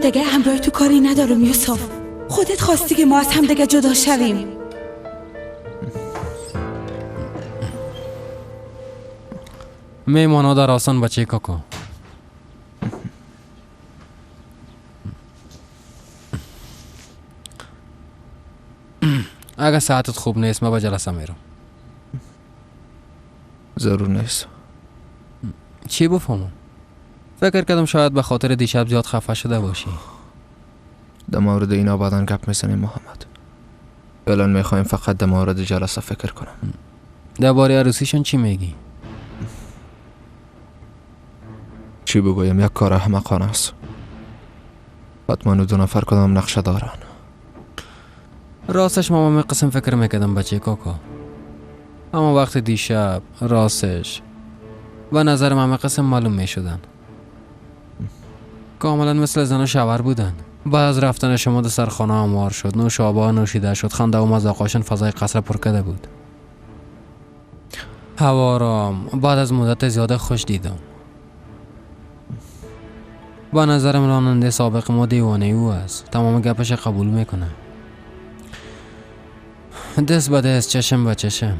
دیگه همراه تو کاری ندارم یوسف. خودت خواستی که ما از هم دیگه جدا شویم. میمانا در آسان بچه کاکا. اگه ساعتت خوب نیست من به جلسه میرم. ضرور نیست. چی بفهمم؟ فکر کردم شاید به خاطر دیشب زیاد خفه شده باشی. در مورد اینا بعدا گپ میزنیم محمد. فعلا میخوایم فقط در مورد جلسه فکر کنم. درباره عروسیشون چی میگی؟ چی بگویم، یک کار احمقانه است. حتما دو نفر کدام نقشه دارن. راستش ماما می قسم فکر میکردم بچه کاکا، اما وقت دیشب راستش به نظر من قسم معلوم میشدن. کاملا مثل زن و شوهر بودن. بعد از رفتن شما در سرخانه هموار شد، نوشابه نوشیده شد، خنده و مذاقاشون فضای قصر پر کرده بود. هوا را بعد از مدت زیاده خوش دیدم. به نظرم راننده سابق ما دیوانه او است، تمام گپش قبول میکنه. دست به دست، چشم به چشم.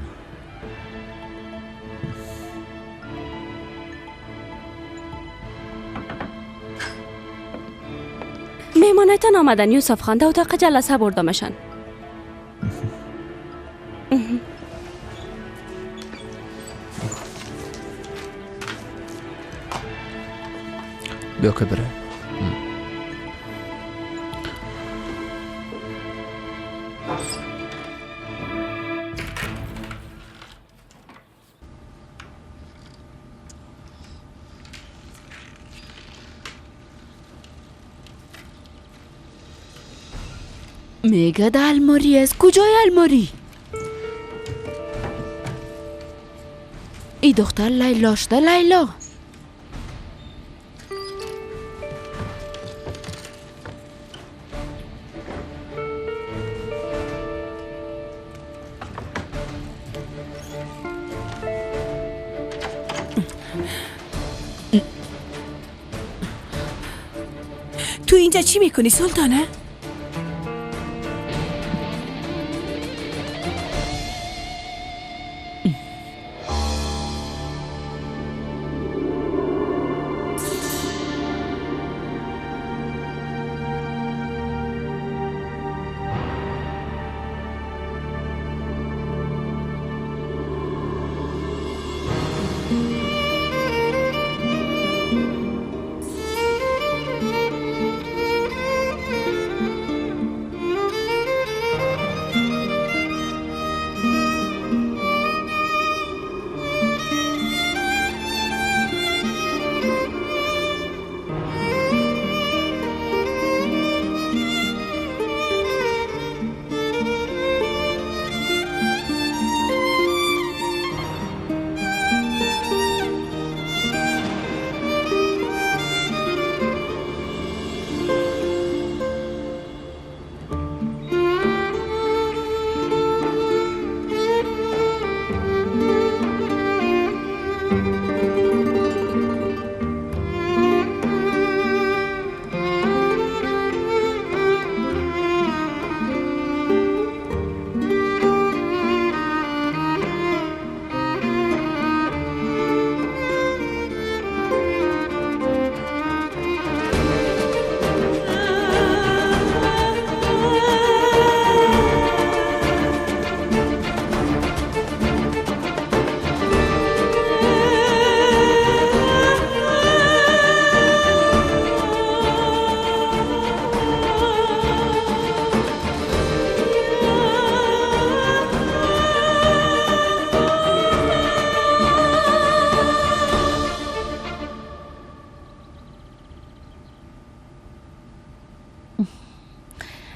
میمانتان آمدن یوسف خان، در اتاق جلسه بردمشان. بیا که بره. میگه در الماری است. کجای الماری؟ ای دختر لیلا شده. لیلا تو اینجا چی میکنی سلطانه؟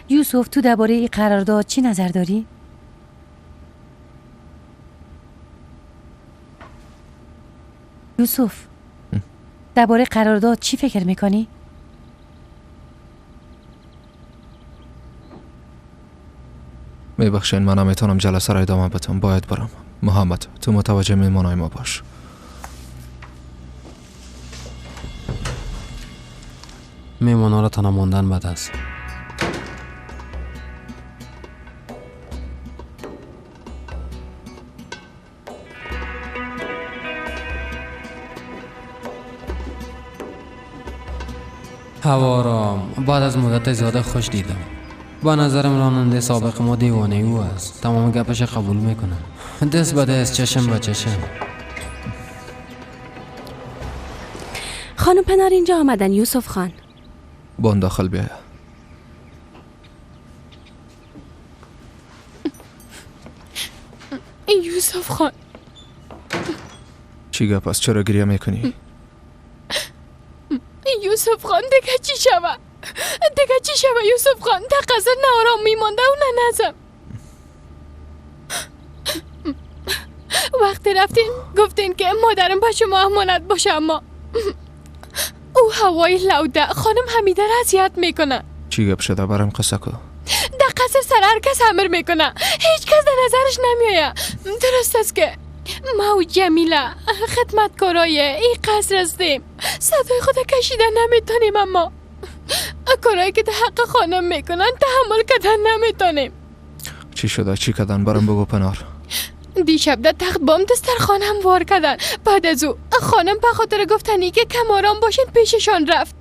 یوسف تو درباره این قرارداد چی نظر داری؟ یوسف درباره قرارداد چی فکر میکنی؟ میبخشین من نمیتونم جلسه را ادامه بدم، باید برم. محمد تو متوجه میمانای ما باش. میمانا را تنها ماندن بد است. هوا را بعد از مدت زیاده خوش دیدم. با نظرم راننده سابق ما دیوانه او است. تمام گپش قبول میکنه. دست به دست، چشم به چشم. خانم پنار اینجا آمدن یوسف خان. بان داخل بیایا. یوسف خان چی گپ است؟ چرا گریه میکنی؟ یوسف خان دیگه چی شوه؟ دیگه چی شوه یوسف خان؟ تا قصر نه آرام میمانده و نه نظم. وقتی رفتین گفتین که مادرم با شما امانت باشه، اما او هوای لوده خانم حمیده را اذیت میکنه. چی گپ شده؟ برام قصه کو. در قصر سر هر کس امر میکنه، هیچ کس در نظرش نمیآید. درست است که ما و جمیله خدمتکارای این قصر هستیم، صدای خود کشیده نمیتونیم، اما کارایی که در حق خانم میکنن تحمل کردن نمیتونیم. چی شده؟ چی کردن؟ برام بگو پنار. دیشب در تخت بام دسترخوانم وار کردن. بعد از او خانم به خاطر گفتنی که کم آرام باشین پیششان رفت.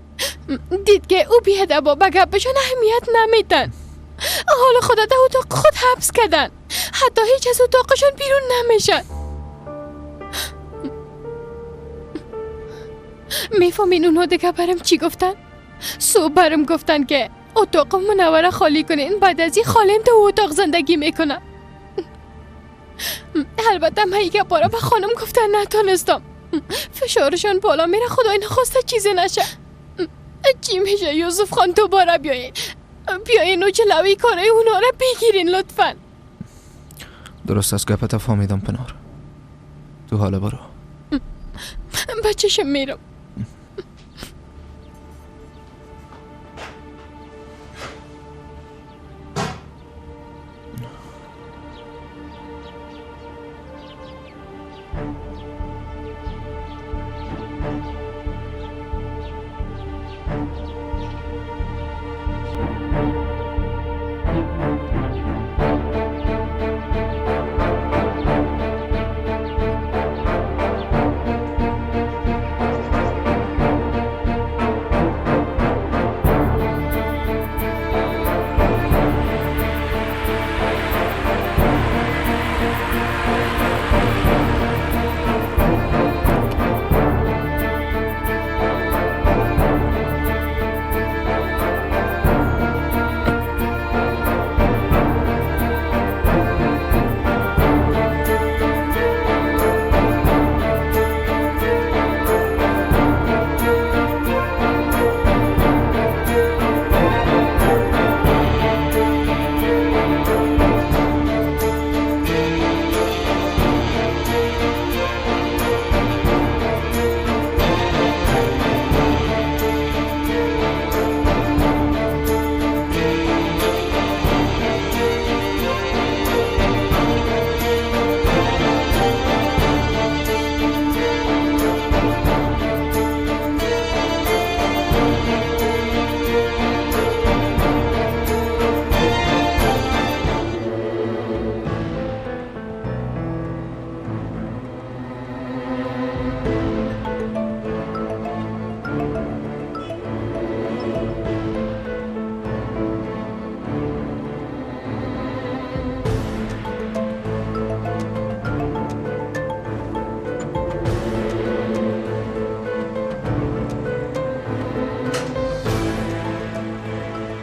دید که او بی‌ادبا به گپشان اهمیت نمیدن. حال خدا در اتاق خود حبس کردن، حتی هیچ از اتاقشان بیرون نمیشن. میفهمین اونها دیگه برم چی گفتن؟ صبح برم گفتن که اتاق منوره خالی کنین، بعد از این خالیم تو اتاق زندگی میکنه. البته من یک بارا به خانم گفتن نتونستم، فشارشان بالا میره، خدای نخواسته چیزی نشه. چی میشه یوسف خان؟ دوباره بیاین، بیاین و جلوی کارای اونا را بگیرین لطفا. درست از گپت فهمیدم پنار. تو حالا برو. بچه‌شم میرم.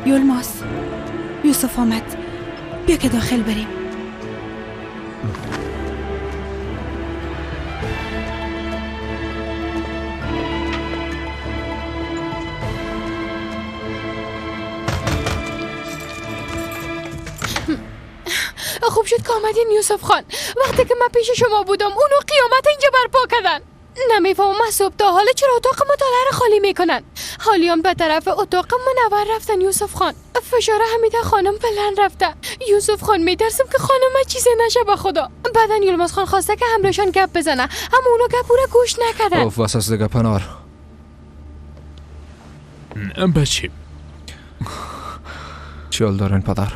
یلماز، یوسف آمد، بیا که داخل بریم. خوب شد که آمدین یوسف خان. وقتی که من پیش شما بودم اونو قیامت اینجا برپا کردن. نمیفهمم از صبح تا حال چرا اتاق مطالعه را خالی میکنن. حالیان به طرف اتاق منور رفتن یوسف خان. فشار حمیده خانم بلند رفته. یوسف خان میترسم که خانم چیزی نشه به خدا. بعدن یلماز خان خواسته که همراهشان گپ بزنه، اما اونا گپ او را گوش نکردن. اوف واسه دیگه پنار. بچیم. چی حال دارین پدر؟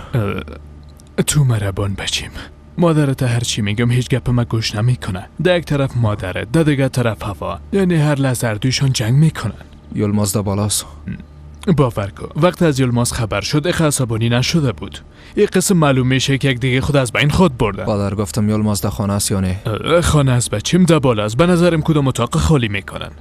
تو مهربان بچیم. مادرت هرچی میگم هیچ گپ ما گوش نمیکنه. در یک طرف مادره، در دیگه طرف هوا. یعنی هر لحظه هر دویشان جنگ میکنن. یلماز ده بالاست. باور کن وقتی از یلماز خبر شد اخ عصبانی نشده بود. این قسم معلوم میشه که یک دیگه خود از بین خود برده. پدر گفتم یلماز ده خانه است یا نه؟ خانه است بچیم، ده بالا است. به نظرم کدام اتاق خالی میکنن.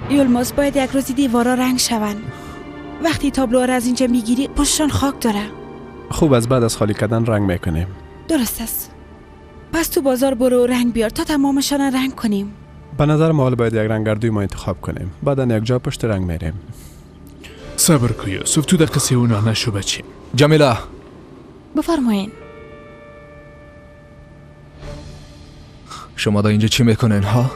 یلماز باید یک روزی دیوارا رنگ شون. وقتی تابلوها را از اینجا میگیری پشتشان خاک داره. خوب از بعد از خالی کردن رنگ میکنیم. درست است. پس تو بازار برو رنگ بیار تا تمامشان رنگ کنیم. به نظر ما حال باید یک رنگ گردوی ما انتخاب کنیم. بعدا یک جا پشت رنگ میریم. صبر کو یوسف، تو در قصه اونا نشو بچیم. جمیله بفرمایین. شما در اینجا چی میکنین ها؟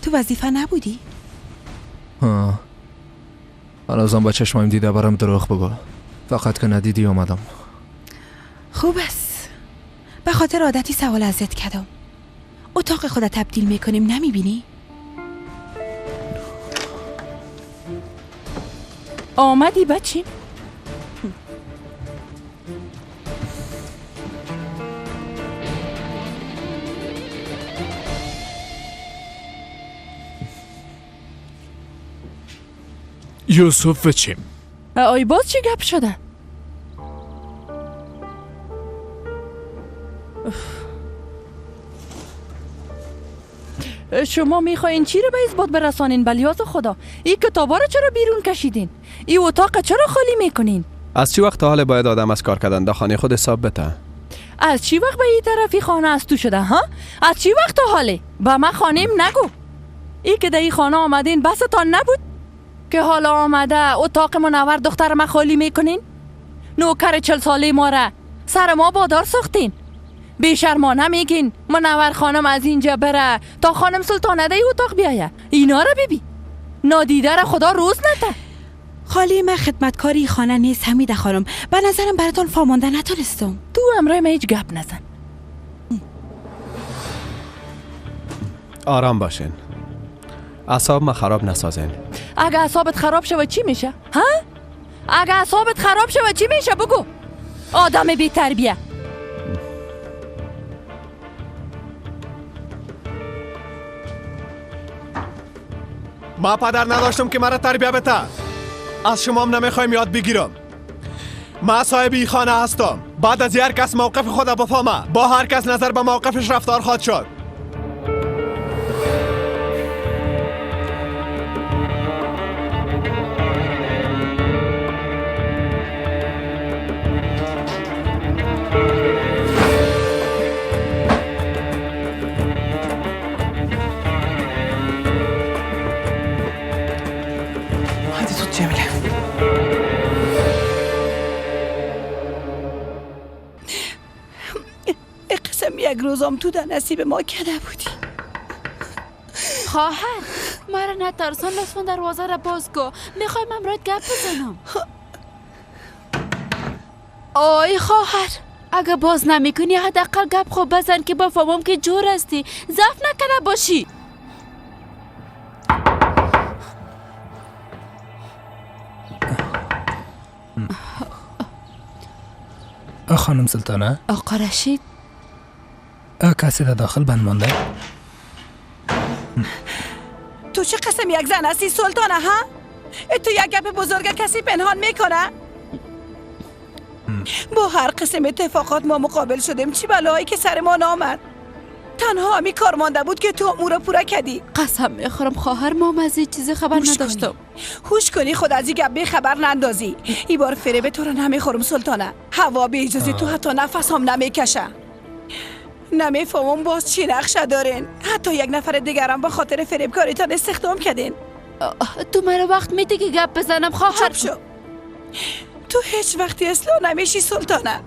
تو وظیفه نبودی؟ ها. هنوزم با چشمم دیده برام دروغ بگو. فقط که ندیدی اومدم. خوب است. به خاطر عادتی سوال ازت کردم. اتاق خود تبدیل میکنیم نمیبینی؟ آمدی بچیم؟ یوسف بچیم. آی باز چی گپ شده؟ شما میخواین چی رو به اثبات برسانین؟ بلیاز خدا این کتابا رو چرا بیرون کشیدین؟ این اتاق چرا خالی میکنین؟ از چی وقت حال باید آدم از کار کردن در خانه خود حساب بده؟ از چی وقت به این طرفی خانه از تو شده ها؟ از چی وقت تا حاله؟ به من خانیم نگو. ای که در این خانه آمدین بستان نبود که حالا آمده اتاق منور دختر ما خالی میکنین؟ نوکر 40 ساله ما را سر ما بادار ساختین. بیشرمانه میگین منور خانم از اینجا بره تا خانم سلطانه ده اتاق بیایه. اینا را ببین، نادیده را خدا روز نده. خالی من خدمتکاری خانه نیست حمیده خانم. به نظرم براتون فامانده نتونستم. تو امرای من هیچ گپ نزن. آرام باشین، اعصاب ما خراب نسازین. اگه اعصابت خراب شوه چی میشه؟ ها؟ اگه اعصابت خراب شوه چی میشه بگو؟ آدم بی تربیه. ما پدر نداشتم که مرا تربیه بده. از شما هم نمیخوایم یاد بگیرم. ما صاحب این خانه هستم. بعد از هر کس موقف خود بفهمه، با هر کس نظر به موقفش رفتار خواهد شد. یک روزم تو در نصیب ما کده بودی. خواهر مرا نترسان، لطفا دروازه را باز کن، میخوایم امرات گپ بزنم. آی خواهر اگه باز نمیکنی حداقل گپ خوب بزن که بفهمم که جور هستی، ضعف نکنه باشی. خانم سلطانه. آقا رشید، کسی در داخل بند مانده؟ تو چه قسم یک زن هستی سلطانه ها؟ تو یک گپ بزرگ کسی پنهان میکنه؟ با هر قسم اتفاقات ما مقابل شدیم، چی بلایی که سر ما نامد. تنها همی کار مانده بود که تو امور را پورا کردی. قسم میخورم خواهر، ما از این چیز خبر نداشتم. هوش کنی خود از این گپ بی خبر نندازی. این بار فریب تو رو نمیخورم سلطانه. هوا به اجازه تو حتی نفس هم نمیکشه. نمیفهمم باز چی نقشه دارین. حتی یک نفر دیگرم به خاطر فریبکاریتان استخدام کردین. تو مرا وقت میدی که گپ بزنم خواهر؟ چپ شو. تو هیچ وقتی اصلاح نمیشی سلطانه.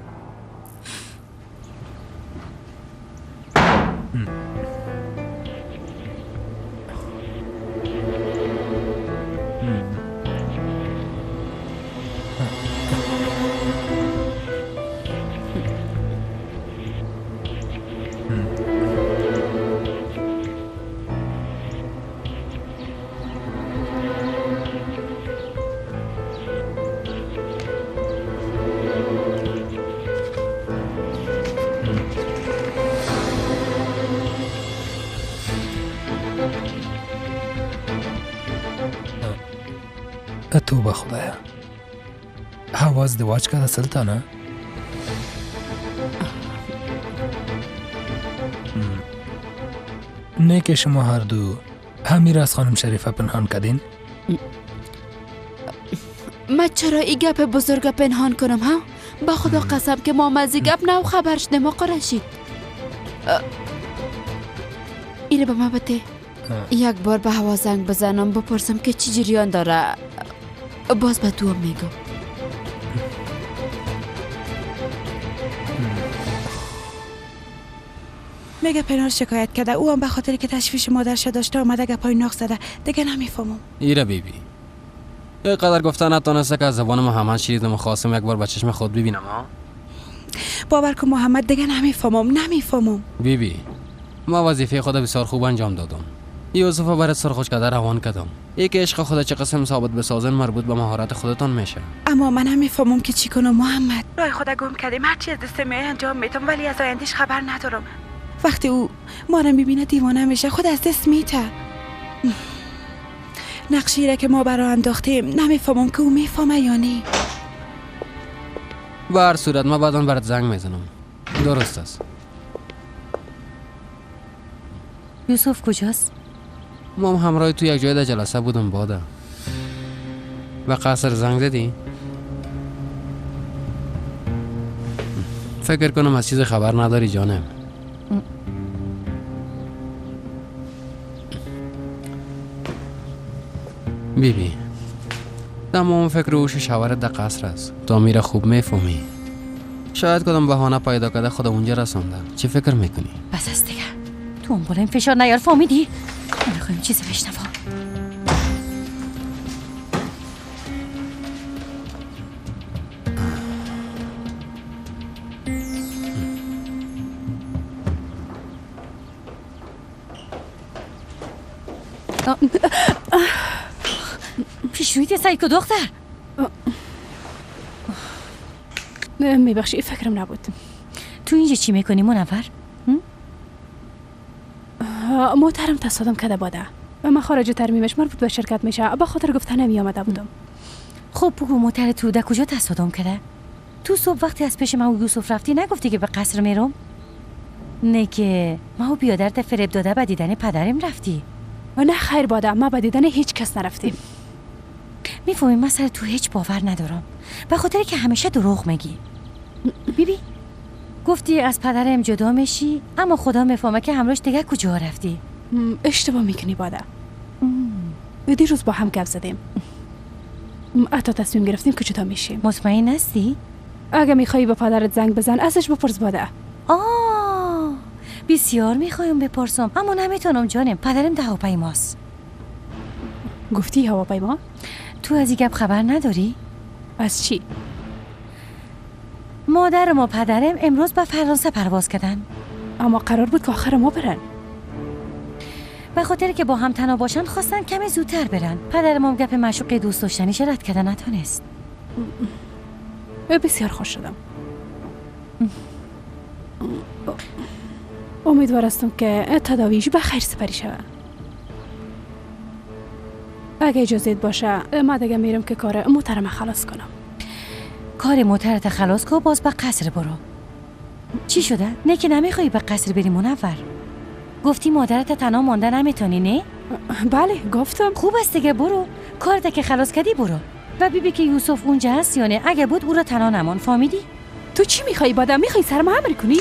توبه خدایا. هوا ازدواج کرده سلطانه؟ نه که شما هر دو همین از خانم شریفه پنهان کردین؟ من چرا ای گپ بزرگ پنهان کنم ها؟ با خدا قسم که ما از گپ نو خبر شدیم آقا رشید. اینو به من بده. یک بار به هوا زنگ بزنم بپرسم که چی جریان داره، باز به تو میگم. میگه پنار شکایت کرده، او هم به خاطر که تشویش مادرش داشته آمده گپای ناق زده. دیگه نمیفهمم. ایره بیبی اینقدر گفته نتونسته که از زبان محمد شنیدم، خواستم یک بار به چشم خود ببینم. ها باور کن محمد دیگه نمیفهمم. بیبی ما وظیفه خود بسیار خوب انجام دادم. یوسف برات سرخوش کرده روان کردم. یک عشق خود چه قسم ثابت بسازن مربوط به مهارت خودتان میشه. اما من نمیفهمم که چی کنم محمد. راه خود گم کردیم، هر چی از دست می انجام میدم ولی از آیندهش خبر ندارم. وقتی او ما را میبینه دیوانه میشه، خود از دست میته. نقشی را که ما برا انداختیم نمیفهمم که او میفهمه یا نه. به هر صورت ما بعدا برات زنگ میزنم. درست است. یوسف کجاست؟ ما هم همراه تو یک جای در جلسه بودم. باده به قصر زنگ زدی؟ فکر کنم از چیز خبر نداری جانم. بی بی تمام فکر و هوش شوهرت در قصر است. تو میره خوب میفهمی. شاید کدام بهانه پیدا کرده خود اونجا رسانده. چی فکر میکنی؟ بس است دیگه. تو اون بالا این فشار نیار، فهمیدی؟ نمیخوایم چیزی بشنوم. پیش رویت سایکو دختر. میبخشی فکرم نبود. تو اینجا چی میکنی منور؟ موترم تصادم کرده باده. من خارج ترمیمش مربوط به شرکت میشه. به خاطر گفتن نمی آمده بودم. خب بگو موتر تو در کجا تصادم کرده؟ تو صبح وقتی از پیش من و یوسف رفتی نگفتی که به قصر میرم؟ نه که ما و بیادرت فریب داده به دیدن پدرم رفتی. نه خیر باده، ما به دیدن هیچ کس نرفتیم. میفهمی من سر تو هیچ باور ندارم، به خاطر که همیشه دروغ میگی. بیبی گفتی از پدرم جدا میشی، اما خدا میفهمه که همراهش دیگه کجا رفتی. اشتباه میکنی باده. دیروز با هم گپ زدیم، حتی تصمیم گرفتیم که جدا میشیم. مطمئن هستی؟ اگه میخوایی به پدرت زنگ بزن ازش بپرس باده. آه بسیار میخوایم بپرسم اما نمیتونم جانم، پدرم در هواپیماست. گفتی هواپیما؟ تو از این گپ خبر نداری؟ از چی؟ مادرم و پدرم امروز به فرانسه پرواز کردن. اما قرار بود که آخر ما برن. به خاطر که با هم تنها باشن خواستن کمی زودتر برن. پدرم هم گپ معشوقه دوست داشتنیش رد کرده نتونست. بسیار خوش شدم. امیدوار هستم که تداویش به خیر سپری شود. اگه اجازه باشه ما دیگه میرم که کار موترم خلاص کنم. کار موترت خلاص کن باز به قصر برو. چی شده؟ نه که نمیخوای به قصر بری منور. گفتی مادرت تنها مانده نمیتونی نه؟ بله گفتم. خوب است دیگه برو. کارت که خلاص کردی برو. و بیبی که یوسف اونجا هست یا نه، اگه بود او را تنها نمان، فهمیدی؟ تو چی میخوای بادم؟ میخوای سرم امر کنی؟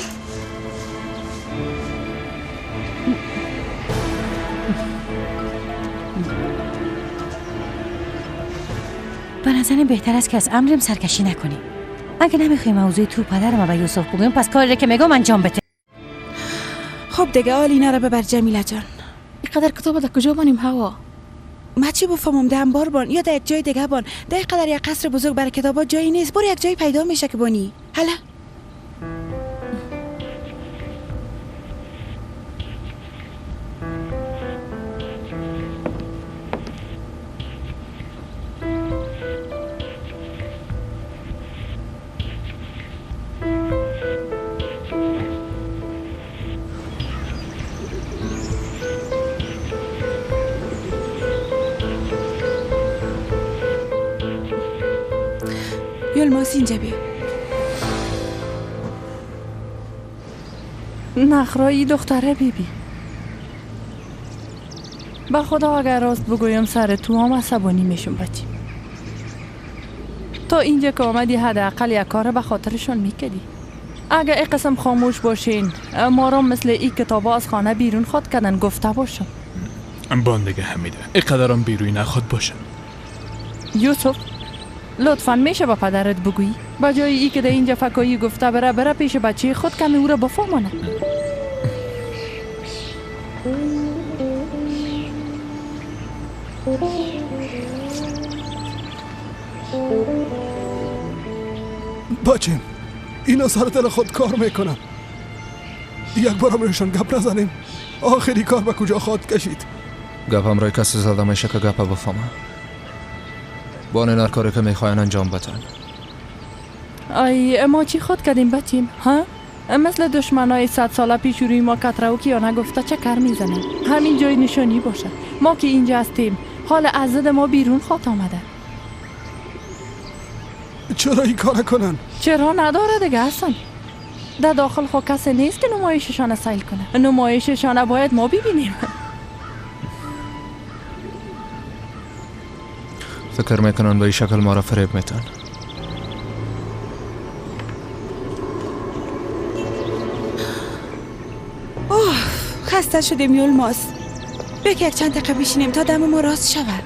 به نظرم بهتر است که از امرم سرکشی نکنی. اگه نمیخوای موضوع تو پدرم و یوسف بگویم پس کاری که میگم انجام بده. خب دیگه آل اینا رو ببر جمیله جان. اینقدر کتاب در کجا بانیم هوا؟ ما چی بفهمم؟ ده انبار بان یا در یک جای دیگه بان. در قدر یک قصر بزرگ برای کتابا جایی نیست. برو یک جایی پیدا میشه که بانی. حالا یولماز اینجا بیا. نخرایی دختره بیبی. به خدا اگر راست بگویم سر تو هم عصبانی میشم بچی. تا اینجا که آمدی حداقل یک کار به خاطرشان میکردی. اگر ای قسم خاموش باشین ما را مثل ای کتابا از خانه بیرون خواد کردن گفته باشم. باندگه حمیده ای قدرم بیروی نخواد باشن. یوسف لطفا میشه با پدرت بگویی با جای ای که در اینجا فکایی گفته بره بره پیش بچه خود کمی او را بفهمانه. بچیم اینا سر دل خود کار میکنن. یک بار روشان گپ نزنیم آخری کار به کجا خواد کشید. گپ هم روی کسی زده میشه که گپ بفهمه. با این هر کاری که میخواین انجام بدن. ای ما چی خود کردیم بچیم ها؟ مثل دشمنای 100 ساله پیش روی ما کترو کیانه گفته چکر میزنن. همین جای نشانی باشه. ما که اینجا هستیم حال از زد ما بیرون خواد آمده. چرا این کار کنن؟ چرا نداره دیگه اصلا. در داخل خو کسی نیست که نمایششان سیل کنه. نمایششان باید ما ببینیم. فکر میکنن به این شکل ما را فریب میتن. اوه خسته شدیم یولماز. بیا که یک چند دقیقه بشینیم تا دم ما راست شود.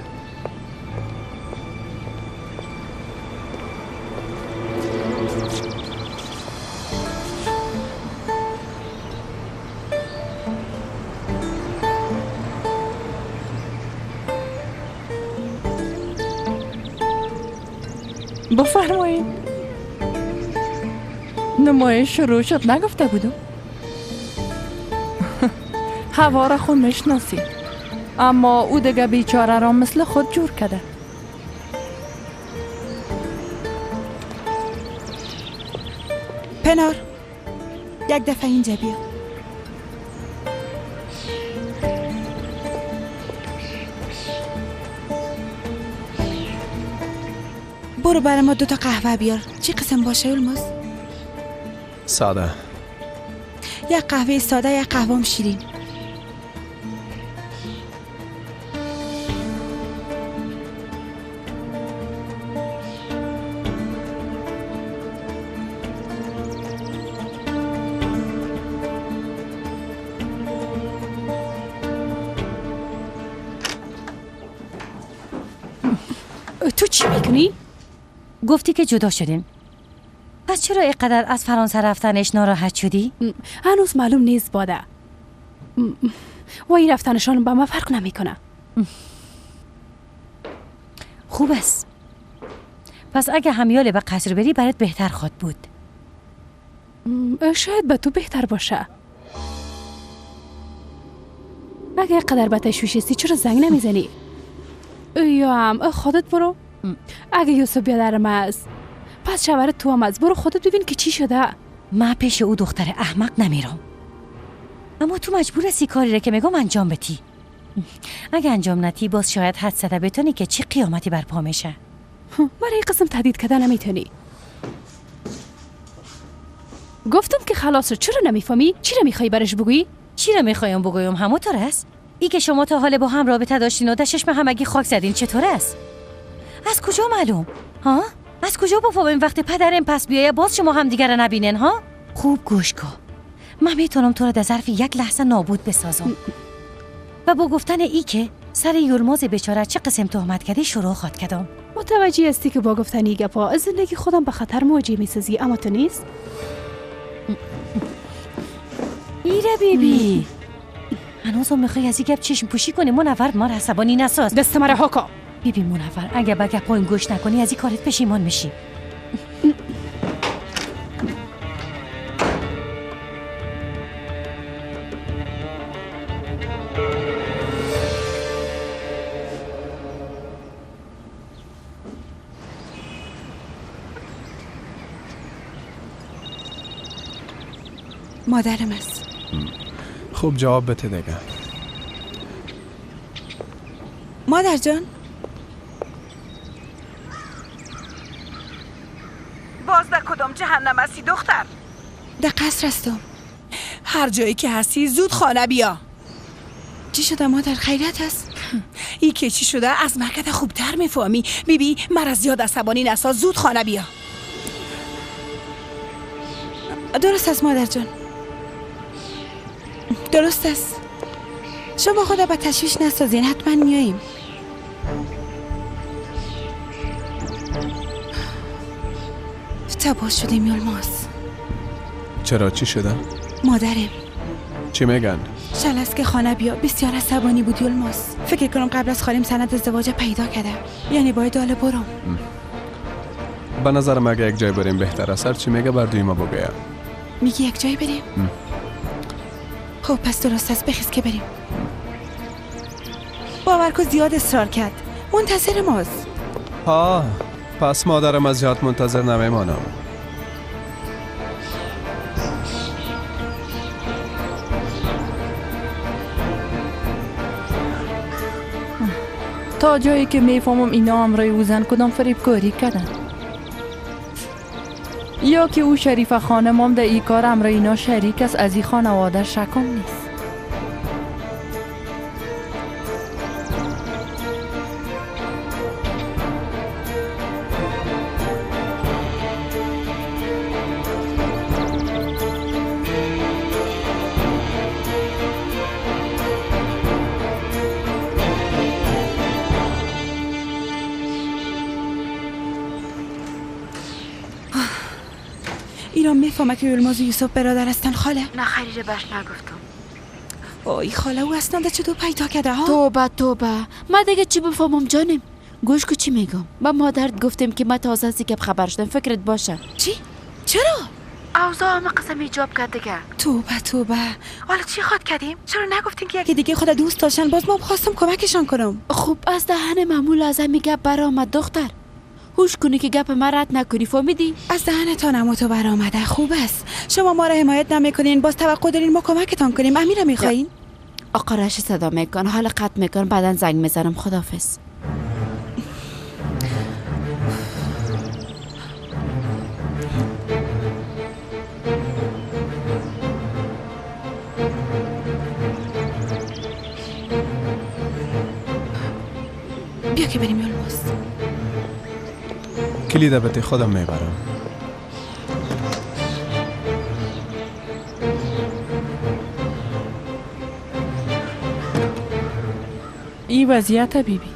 بفرمایید. نمایش شروع شد نگفته بودم؟ هوا را خود میشناسی، اما او دیگه بیچاره را مثل خود جور کرده. پنار یک دفعه اینجا بیا. برو برای ما 2 تا قهوه بیار. چی قسم باشه یولماز؟ ساده. یک قهوه ساده، یک قهوه شیرین. تو چی میکنی؟ گفتی که جدا شدیم. پس چرا اینقدر از فرانسه رفتنش ناراحت شدی؟ هنوز معلوم نیست باده. و این رفتنشان با ما فرق نمیکنه. خوب است. پس اگه همیال به قصر بری برات بهتر خواد بود. شاید به تو بهتر باشه. اگه اینقدر به تشویش هستی چرا زنگ نمیزنی؟ یا هم خودت برو. اگه یوسف بیادرم است پس شوهر تو هم است. برو خودت ببین که چی شده. من پیش او دختر احمق نمیرم، اما تو مجبور هستی کاری را که میگم انجام بدی. اگه انجام ندی باز شاید حد زده بتونی که چی قیامتی برپا میشه. برای قسم تهدید کردن نمیتونی. گفتم که خلاص. چرا نمیفهمی؟ چی را میخوای برش بگویی؟ چی را میخوایم بگویم همونطور است. ای که شما تا حال با هم رابطه داشتین و در چشم همگی خاک زدین چطور است؟ از کجا معلوم؟ ها؟ از کجا بفهمیم وقتی پدرم پس بیایه باز شما هم دیگر را نبینین؟ ها؟ خوب گوش کن. من میتونم تو را در ظرف یک لحظه نابود بسازم. و با گفتن ای که سر یولماز بیچاره چه قسم تهمت کردی شروع خواد کردم. متوجه هستی که با گفتن این گپا زندگی خودم به خطر مواجه میسازی، اما تو نیست؟ ایره بیبی هنوزم میخوای از این گپ چشم پوشی کنی؟ منور ما را عصبانی نساز. دست مرا هاکا. بیبی منور اگه به گپایم گوش نکنی از این کارت پشیمان میشی. مادرم است. خوب جواب بده دیگه. مادر جان جهنم هستی دختر؟ در قصر هستم. هر جایی که هستی زود خانه بیا. چی شده مادر؟ خیریت هست؟ ای که چی شده از مکت خوبتر میفهمی. بیبی مرا زیاد عصبانی نساز، زود خانه بیا. درست است مادر جان، درست است. شما خدا به تشویش نسازین، حتما میاییم. تباه شدیم یلماز. چرا چی شده؟ مادرم. چی میگن؟ شل است که خانه بیا. بسیار عصبانی بود یلماز. فکر کنم قبل از خالیم سند ازدواج پیدا کرده، یعنی باید داله برم. به نظرم اگه یک جای بریم بهتر است. چی میگه بر ما بگه. میگی یک جای بریم؟ خب پس درست است، بخیز که بریم. باور کو زیاد اصرار کرد، منتظر ماست. ها پس مادرم از زیاد منتظر نمیمانم. تا جایی که میفهمم اینا امرای او زن کدام فریبکاری کردن، یا که او شریفه خانمم در ای کار امرای اینا شریک است، از این خانواده شکم نیست. ایران میفهمه که یلماز و یوسف برادر هستن خاله؟ نه خیلی برش نگفتم. آی خاله او اسناد چطور پیدا کرده ها؟ توبه توبه، من دیگه چی بفهمم جانم؟ گوش کو چی میگم. با مادرت گفتم که من تازه از گپ خبر شدم، فکرت باشه. چی؟ چرا؟ اوضاع همه قسم ایجاب کرد دیگه. توبه توبه، حالا چی خواد کردیم؟ چرا نگفتین که یکی دیگه خدا دوست داشتن؟ باز ما خواستم کمکشان کنم. خب از دهن معمول از همین گپ برآمد دختر. هوش کنی که گپ ما رد نکنی، فهمیدی؟ از دهنتان هم تو برآمده. خوب است. شما ما را حمایت نمیکنین، باز توقع دارین ما کمکتان کنیم. امیرا میخواین؟ آقا رشید صدا میکن، حال قطع میکن، بعدا زنگ میزنم. خداحافظ. بیا که بریم یلماز. کلید به خودم میبرم. این وضعیت بیبی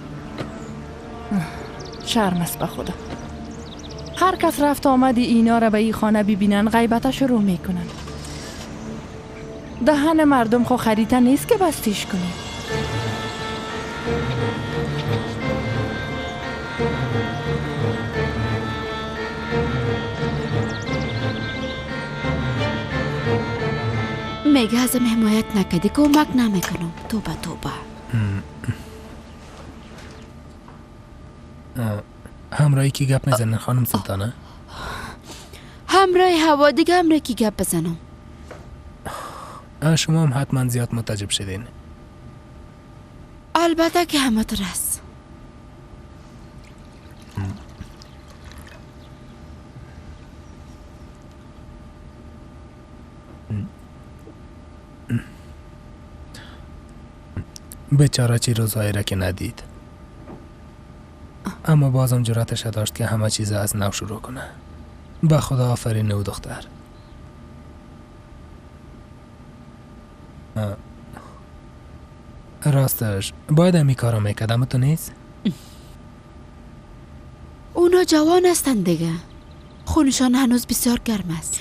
شرم است به خدا. هر کس رفت آمدی اینا را به این خانه ببینن غیبتش رو میکنن. دهن مردم خو خریطه نیست که بستیش کنی. میگه ازم حمایت نکردی کمک نمیکنم. توبه توبه. همراهی کی گپ میزنن خانم سلطانه؟ همراه هوا دیگه همراه کی گپ بزنم؟ شما هم حتما زیاد متعجب شدین. البته که همه است. بیچاره چی روزهایی را که ندید، اما بازم جرأتش داشت که همه چیز از نو شروع کنه. به خدا آفرین او دختر. راستش باید همی کارا میکردم، تو نیست؟ اونا جوان هستن دیگه، خونشان هنوز بسیار گرم است.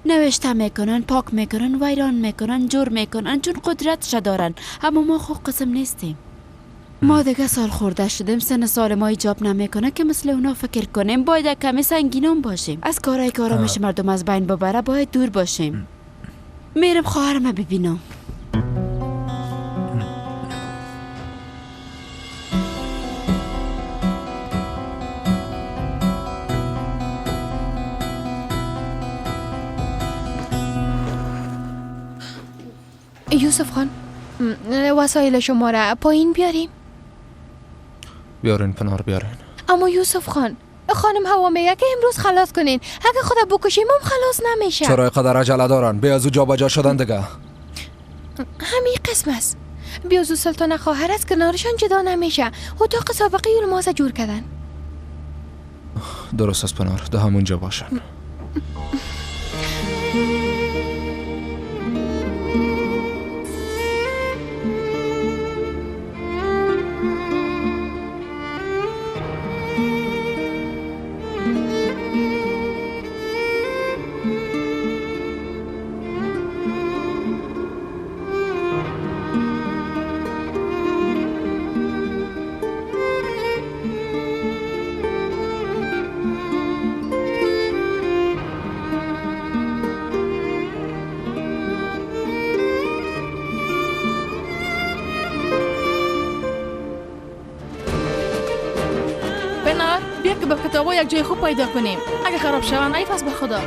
نوشته میکنن، پاک میکنن، ویران میکنن، جور میکنن، چون قدرتش دارن. اما ما خو قسم نیستیم. ما دیگه سال خورده شدیم، سن سال ما ایجاب نمیکنه که مثل اونا فکر کنیم. باید کمی سنگینم باشیم. از کارهای که آرامش مردم از بین ببره باید دور باشیم. میرم خواهرم ببینم. یوسف خان، وسایل شما را پایین بیاریم؟ بیارین پنار، بیارین. اما یوسف خان، خانم هوا میگه که امروز خلاص کنین، اگه خدا بکشیم هم خلاص نمیشه. چرا اینقدر عجله دارن؟ بیا از او جابجا شدن دیگه. همین قسم است. بیازو سلطان خواهر از کنارشان جدا نمیشه. اتاق سابقه یلماز جور کردن. درست است پنار، ده همونجا باشن. کتابا یک جای خوب پیدا کنیم. اگه خراب شوند ای پس به خدا.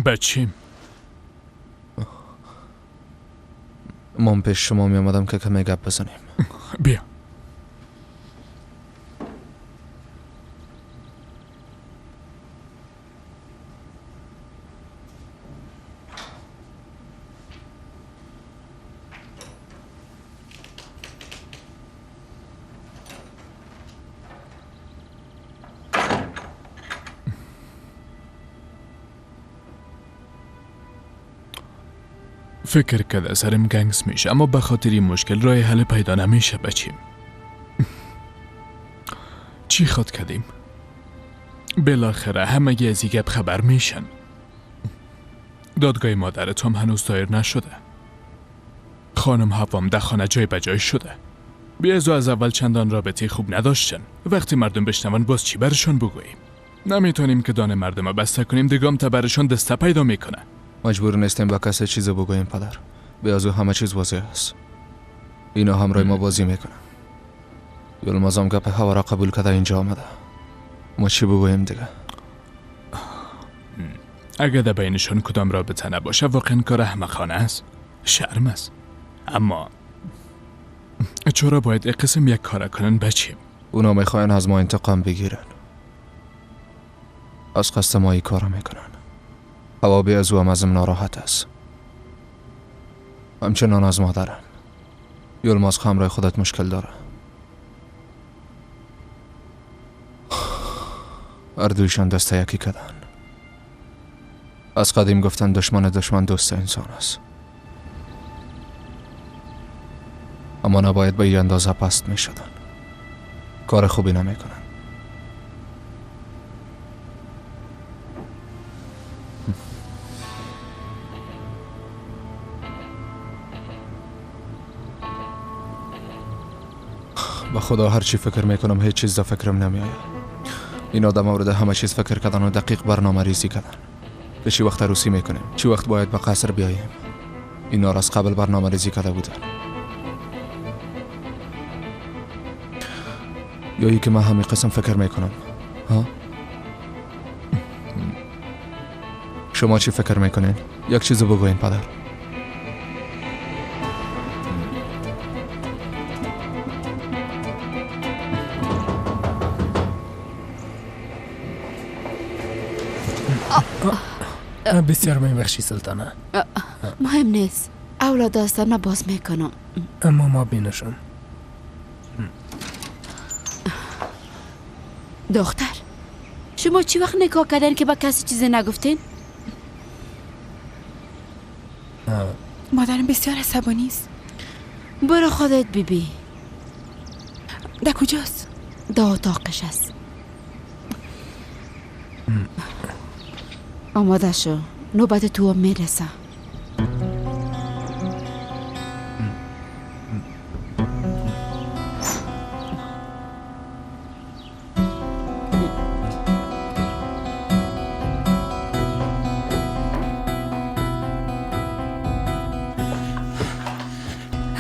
بچیم من پیش شما می آمدم که کمی گپ بزنیم. بیا. فکر کرده سرم گنگس میشه، اما به خاطر این مشکل راه حل پیدا نمیشه بچیم. چی خواد کردیم؟ بالاخره همگی از این گپ خبر میشن. دادگاه مادرت هم هنوز دایر نشده. خانم هوام در خانه جای بجای شده. بیازو از اول چندان رابطه خوب نداشتن. وقتی مردم بشنون باز چی برشان بگوییم؟ نمیتونیم که دان مردم بسته کنیم، دگام تا برشان دسته پیدا میکنه. مجبور نیستیم با کسی چیز بگوییم پدر. بیازو همه چیز واضح است. اینا همراه ما بازی میکنن. یلمازم گپ هوا را قبول کرده اینجا آمده. ما چی بگوییم دیگه؟ اگه در بینشان کدام رابطه نباشه واقعا کار احمقانه است، شرم است. اما چرا باید قسم یک کار کنن بچیم؟ اونا میخواین از ما انتقام بگیرن. از قصد ما این کار میکنن. هوا بی از او هم ازم ناراحت است. همچنان از مادرم. یلماز همراه خودت مشکل داره. اردویشان دست یکی کردن. از قدیم گفتن دشمن دشمن دوست انسان است. اما نباید به این اندازه پست می شدن. کار خوبی نمی کنن. به خدا هر چی فکر میکنم هیچ چیز در فکرم نمیآید. این آدم مورد همه چیز فکر کردن و دقیق برنامه ریزی کردن که چی وقت عروسی میکنیم، چی وقت باید به قصر بیاییم. اینا را از قبل برنامه ریزی کرده بودن. یا ای که من همین قسم فکر میکنم. ها؟ شما چی فکر میکنین؟ یک چیزو بگوین پدر. بسیار میبخشی سلطانه. مهم نیست، اولاد هستم من باز میکنم. اما ما بینشون. دختر شما چی وقت نکاح کردن که با کسی چیزی نگفتین؟ مادرم بسیار عصبانی است. برو خودت بیبی. در کجاست؟ در اتاقش است. آماده شو، نوبت تو هم میرسه.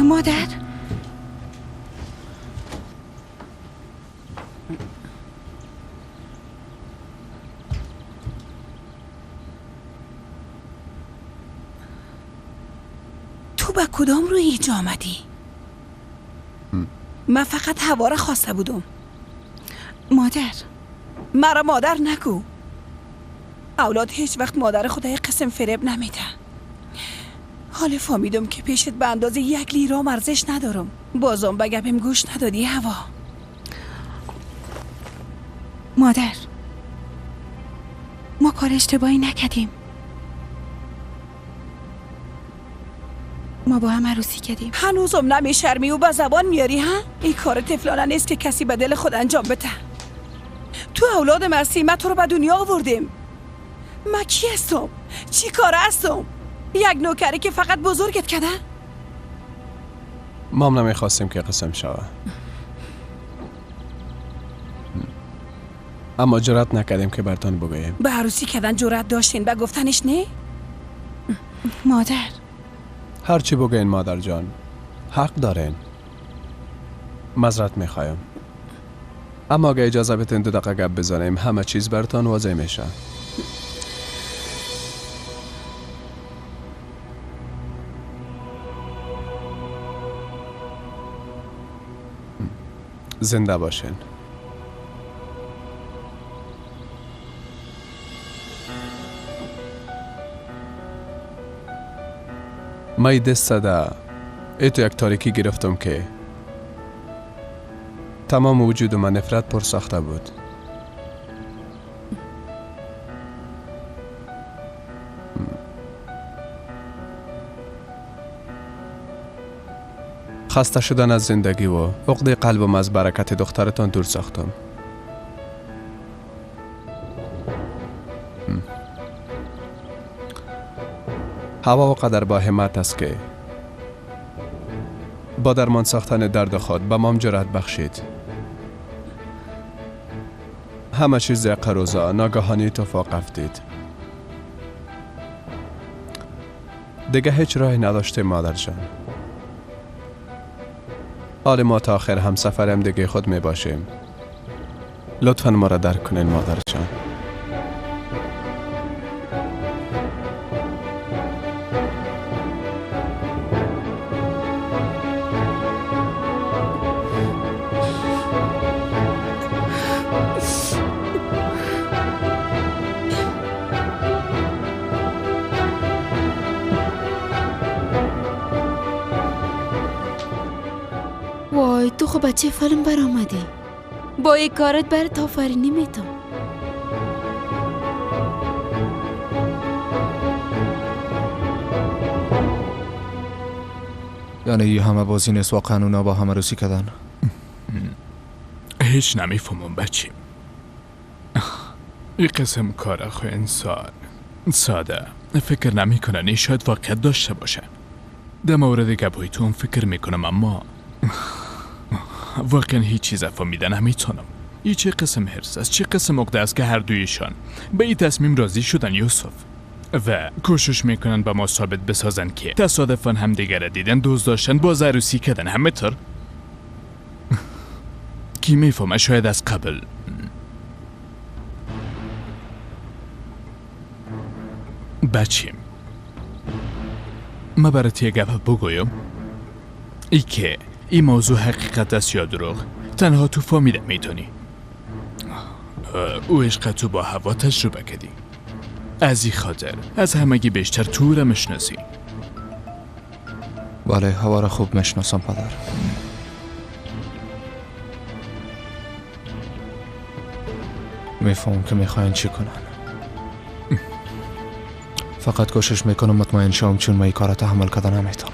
مادر تو به کدام روی اینجا آمدی؟ من فقط هوا را خواسته بودم. مادر مرا مادر نگو. اولاد هیچ وقت مادر خود یک قسم فریب نمیده. حال فهمیدم که پیشت به اندازه 1 لیرام ارزش ندارم. بازم به گپم گوش ندادی هوا. مادر ما کار اشتباهی نکردیم. ما با هم عروسی کردیم. هنوزم نمیشرمی و به زبان میاری ها؟ این کار طفلانه نیست که کسی به دل خود انجام بده. تو اولاد مرسی، من تو رو به دنیا آوردیم. من کی هستم؟ چی کار هستم؟ یک نوکری که فقط بزرگت کرده؟ ما هم نمیخواستیم که قسم شوه، اما جرأت نکردیم که برتان بگوییم. به عروسی کردن جرأت داشتین، به گفتنش نه؟ مادر هرچی بگوین مادر جان، حق دارین. معذرت میخوایم، اما اگه اجازه بتین 2 دقیقه گپ بزنیم همه چیز برتان واضح میشه. زنده باشین. من دست زده ای تو یک تاریکی گرفتم که تمام وجود من نفرت پر ساخته بود. خسته شدن از زندگی و عقده قلبم از برکت دخترتان دور ساختم. هوا و قدر با همت است که با درمان ساختن درد خود به مام جرأت بخشید. همه چیز قروزا ناگهانی اتفاق افتید. دیگه هیچ راهی نداشتیم مادر جان. حال ما تا آخر هم سفرم دیگه خود می باشیم. لطفاً ما را درک کنین مادر جان. وای تو خب بچه فیلم برآمدی. با این کارت برات آفرینی میتم. یعنی همه بازی نیست، واقعا اونا با هم عروسی کردن. هیچ نمیفهمم بچیم. این قسم کار خو انسان ساده فکر نمی کنن شاید واقعیت داشته باشه. در مورد گپای تو هم فکر میکنم، اما واقعا هیچ چیز فهمیده نمیتونم. این چه قسم حرص است، چه قسم عقده است که هر دویشان به این تصمیم راضی شدن یوسف، و کوشش میکنن به ما ثابت بسازن که تصادفاً همدیگر را دیدن، دوست داشتن، باز عروسی کردن. همه طور کی میفهمه شاید از قبل. بچیم ما برات یه گپ بگویم، ای که این موضوع حقیقت است یا دروغ تنها تو فهمیده میتونی. او عشق تو با هوا تجربه کردی، از این خاطر از همگی بیشتر تو را میشناسی. بله هوا را خوب میشناسم پدر. میفهمم که میخواین چی کنن. فقط کوشش میکنم مطمئن شوم، چون من این کار تحمل کردن نمیتونم.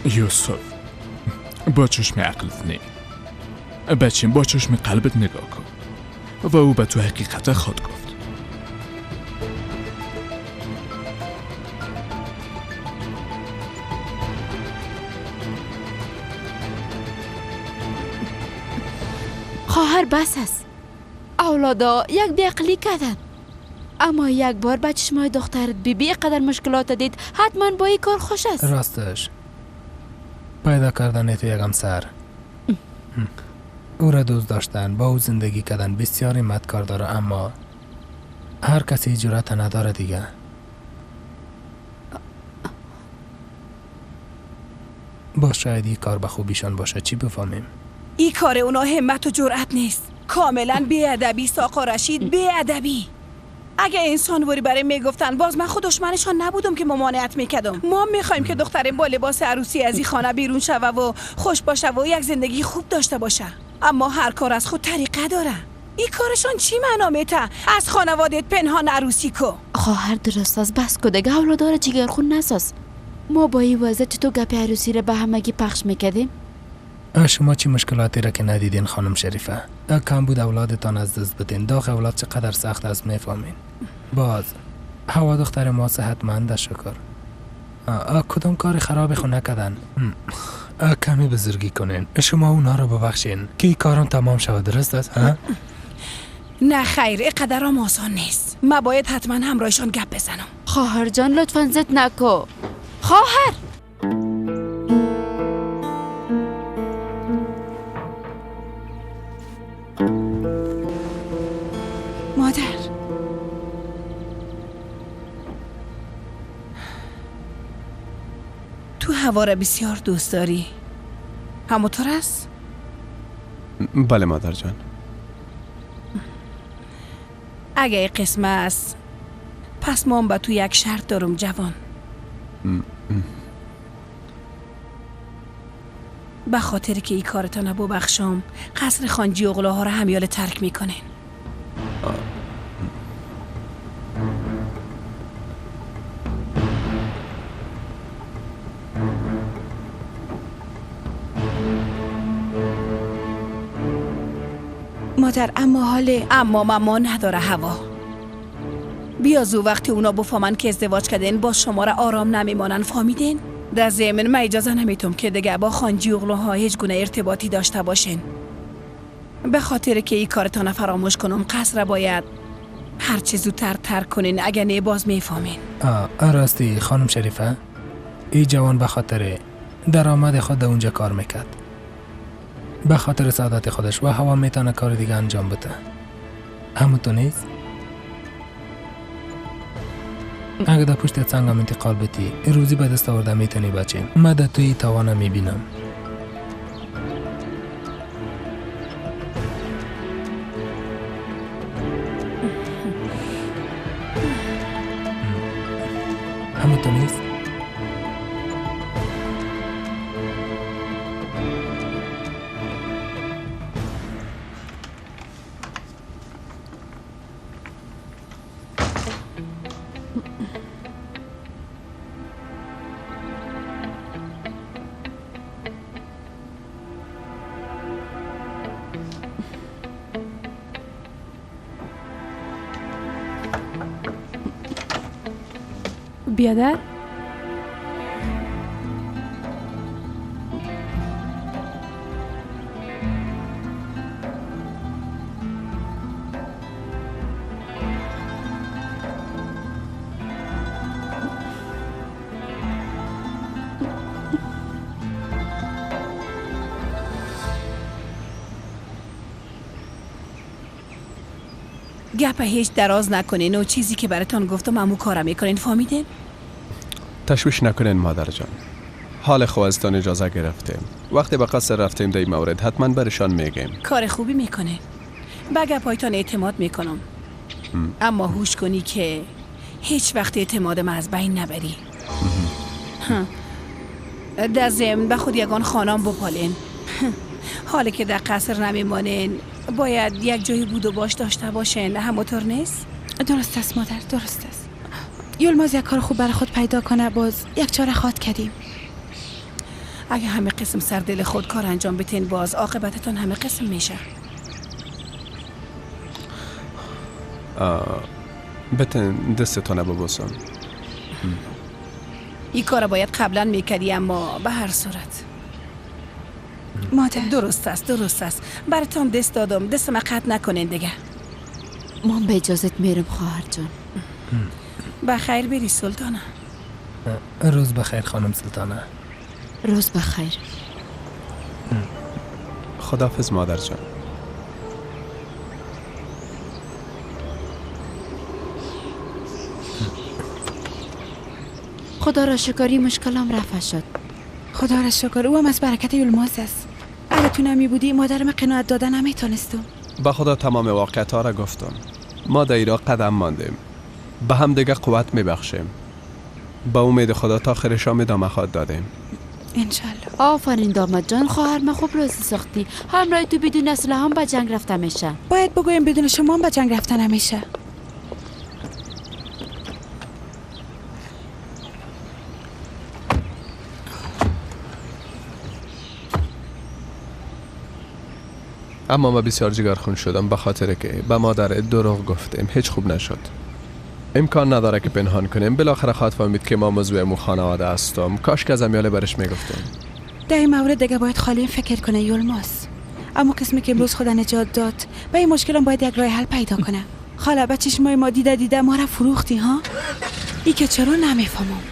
یوسف با چشم عقلت نه، بچیم با چشم قلبت نگاه کن و او به تو حقیقت خود گفت. خواهر بس است. اولادا یک بیعقلی کردن، اما یک بار به چشمای دخترت بیبی قدر مشکلات دید، حتما با این کار خوش است. راستش پیدا کردن تو یک همسر، او را دوست داشتن، با او زندگی کردن بسیار همت کار داره، اما هر کسی جرأت نداره دیگه. با شاید این کار به خوبیشان باشه، چی بفهمیم؟ این کار اونا همت و جرأت نیست، کاملا بی‌ادبی ساقا رشید، بی‌ادبی. اگه انسان وری برای میگفتن باز من خود دشمنشان نبودم که ممانعت میکردم. ما میخوایم که دخترم با لباس عروسی از این خانه بیرون شوه و خوش باشه و یک زندگی خوب داشته باشه، اما هر کار از خود طریقه داره. این کارشان چی معنا میته؟ از خانوادت پنهان عروسی کو. خواهر درست است، بس کو دیگه، اولادارا جگرخون نساز. ما با این وضع چطور گپ عروسی را به همگی پخش میکردیم؟ شما چی مشکلاتی را که ندیدین خانم شریفه؟ کم بود اولادتان از دست بدین. داغ اولاد چقدر سخت است میفهمین. باز هوا دختر ما صحتمند شکر. کدام کار خراب خو نکردن. کمی بزرگی کنین، شما اونا را ببخشین که این کارم تمام شود. درست است؟ نه خیر، اینقدر آسان نیست. ما باید حتما همراهشان گپ بزنم. خواهر جان لطفا زد نکو. خواهر مادر، تو هوا را بسیار دوست داری، همونطور است؟ بله مادر جان. اگه قسمه است پس ما با تو یک شرط دارم جوان. به خاطر که این کارتان ببخشم قصر خانجی اغلاها را همیال ترک میکنین. مادر اما حاله اما ماما نداره هوا. بیازو وقتی اونا بفهمن که ازدواج کردن با شما را آرام نمیمانن، فهمیدین؟ در ضمن من اجازه نمیتم که دیگه با خانجی اغلوها هیچ گونه ارتباطی داشته باشین. به خاطر که این کارتان فراموش کنم قصر باید هر چه زودتر ترک کنین، اگه نه باز میفهمین. راستی خانم شریفه، این جوان به خاطر درآمد خود در اونجا کار میکرد، به خاطر سعادت خودش و هوا میتونه کار دیگه انجام بده. همون تو نیست؟ اگه در پشت سنگم انتقال بدی روزی به دست آورده میتونی بچه. من در توی توانه میبینم. همون تو نیست؟ بیادر گپ هیچ دراز نکنین و چیزی که براتون گفتم امو کارم میکنین، فهمیدین؟ تشویش نکنین مادر جان. حال خواستان اجازه گرفتیم. وقتی به قصر رفتیم در این مورد حتما برشان میگیم. کار خوبی میکنه. به گپایتان اعتماد میکنم. اما هوش کنی که هیچ وقت اعتماد من از بین نبری. در ضمن به خود یگان خانم بپالین. حالا که در قصر نمیمانین باید یک جایی بود و باش داشته باشین، همونطور نیست؟ درست است مادر، درست است. یلماز یک کار خوب برای خود پیدا کنه، باز یک چاره خواد کردیم. اگه همه قسم سر دل خود کار انجام بتین باز عاقبتتان همه قسم میشه. بتن دستتان ببوسم. این کار باید قبلا میکردی، اما به هر صورت مادر درست است، درست است. براتون دست دادم، دست ما قطع نکنین دیگه. من به اجازت میرم خواهر جان. بخیر بری سلطانه. روز بخیر خانم سلطانه. روز بخیر. خداحافظ مادر جان. خدا را شکری مشکلم رفع شد. خدا را شکر، او هم از برکت یلماز است. اگه تو نمی بودی مادرم قناعت دادن نمیتونستم. به خدا تمام واقعیت ها را گفتم. ما در ایران قدم ماندیم، به هم دیگه قوت میبخشیم. با امید خدا تا آخر شام ادامه خواهد دادیم انشالله. آفرین داماد جان، خواهر من خوب راضی ساختی. همراه تو بدون اسلحه هم به جنگ رفته میشه. باید بگویم بدون شما هم به جنگ رفته نمیشه. اما ما بسیار جگرخون شدم به خاطر که به مادر دروغ گفتیم. هیچ خوب نشد. امکان نداره که پنهان کنیم. بالاخره خواهد فهمید که ما موضوع مو خانواده هستم. کاش که از امیاله برش میگفتم. در این مورد دیگه باید خالی فکر کنه یلماز. اما قسمی که امروز خدا نجات داد به این مشکلم باید یک راه حل پیدا کنه. خاله به چشمای ما دیده دیده ما را فروختی ها؟ ای که چرا نمیفهمم.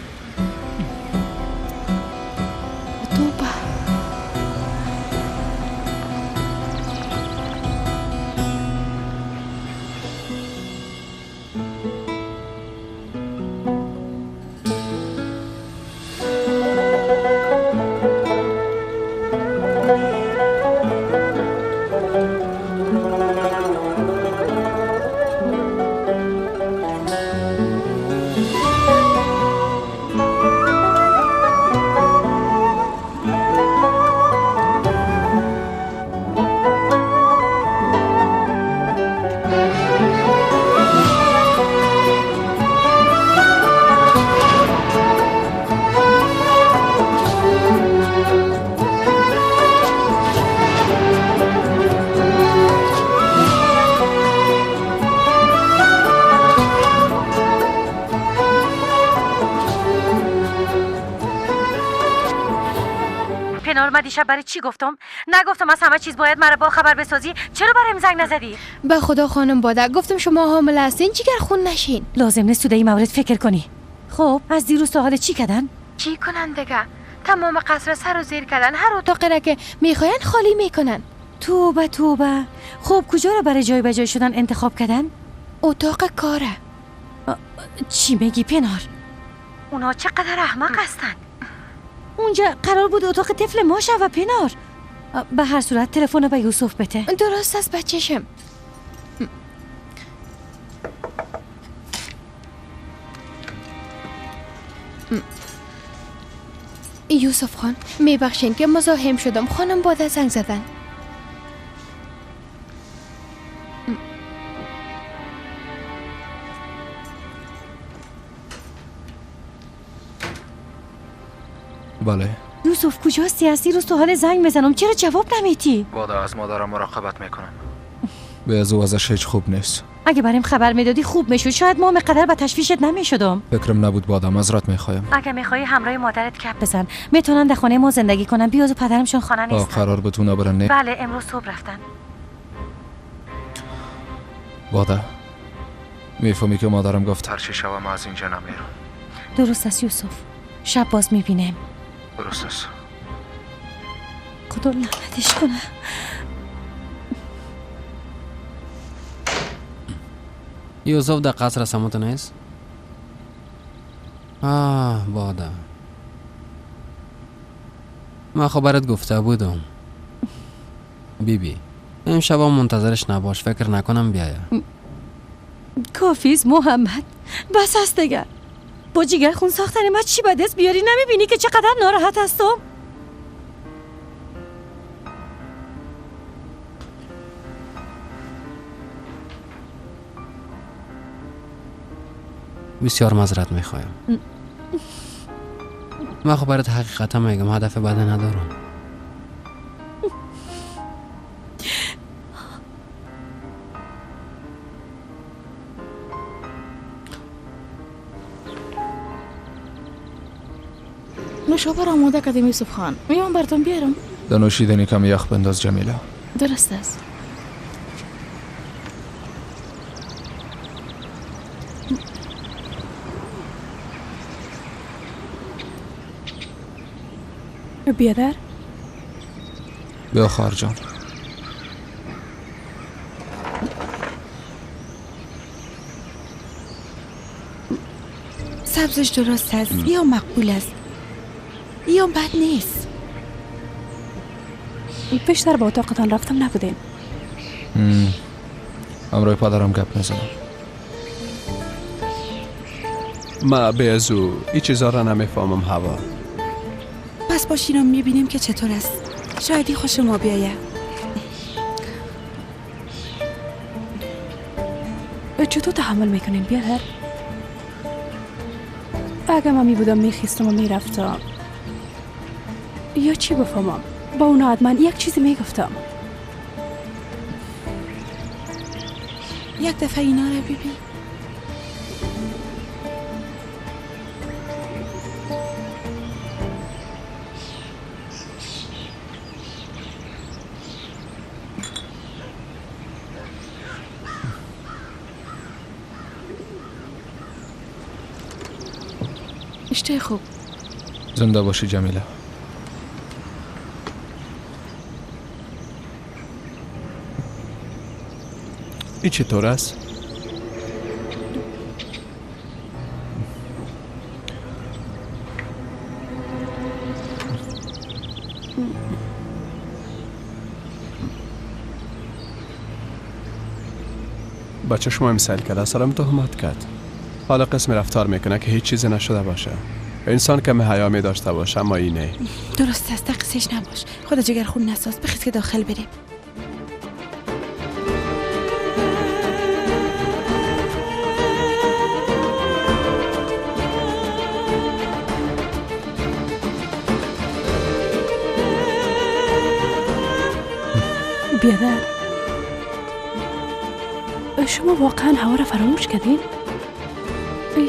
دیشب برای چی گفتم؟ نگفتم از همه چیز باید مرا با خبر بسازی؟ چرا برایم زنگ نزدی؟ به خدا خانم باده گفتم شما حامله هستین، جگر خون نشین. لازم نیست تو در این مورد فکر کنی. خب از دیروز تا حال چی کردن؟ چی کنن دیگه؟ تمام قصر سر و زیر کردن، هر اتاقی را که میخواین خالی میکنن. توبه توبه. خب کجا را برای جای به جای شدن انتخاب کردن؟ اتاق کاره. چی میگی پنار؟ اونا چقدر احمق هستن. اونجا قرار بود اتاق طفل ما شوه پنار. به هر صورت تلفن به یوسف بده. درست است بچه‌شم. یوسف خان میبخشین که مزاحم شدم، خانم باده زنگ زدن. بله یوسف کجاستی؟ از دیروز تو حال زنگ میزنم چرا جواب نمیدی؟ باده از مادرم مراقبت میکنم. به از وضعش هیچ خوب نیست. اگه برام خبر میدادی خوب میشد. شاید ما مقدر به تشویشت نمیشدم. فکرم نبود با آدم ازرت میخوایم. اگه میخوای همراه مادرت کپ بزن. میتونن در خانه ما زندگی کنن. بیاز و پدرمشون خانه نیستن. قرار به تو نبرن نه؟ بله امروز صبح رفتن. باده میفهمی که مادرم گفت هر چی شوم از اینجا نمیرم. درست است یوسف. شب باز میبینم. درست است. خدا لعنتش کنه. یوسف در قصر سمت نیست؟ آه باده من خبرت گفته بودم بیبی. امشب هم منتظرش نباش. فکر نکنم بیایه. کافیست محمد، بس است دیگه. با جیگر خون ساختن من چی به دست بیاری؟ نمیبینی که چقدر ناراحت هستم؟ بسیار معذرت میخوایم. من خب برات حقیقتا میگم هدف بد ندارم. نوشابه را آماده کردیم یوسف خان. میام براتون بیارم. در نوشیدنی کمی یخ بنداز جمیله. درست است. بیادر بیا خواهر جان. سبزش درست است یا مقبول است یا بد نیست. پیشتر با اتاقتان رفتم نبودین. همراه پدرم گپ میزنم. ما به از او این چیزا را نمیفهمم هوا. پس باشین و میبینیم که چطور است. شاید خوش ما بیایه. چطور تحمل میکنین بیادر؟ اگه من میبودم میخیستم و میرفتم. یا چی بفهمم؟ با اونا حتما یک چیزی میگفتم. یک دفعه اینا رو ببین. اشته خوب. زنده باشی جمیله. این چطور است؟ با چشمایم سیل کرده سرم تهمت کرد. حالا قسم رفتار میکنه که هیچ چیزی نشده باشه. انسان کم حیا می داشته باشه اما اینه. درست است، تقصیرش نباش. خدا جگر خون نساز. بخیز که داخل بریم. بیادر شما واقعا هوا را فراموش کردین؟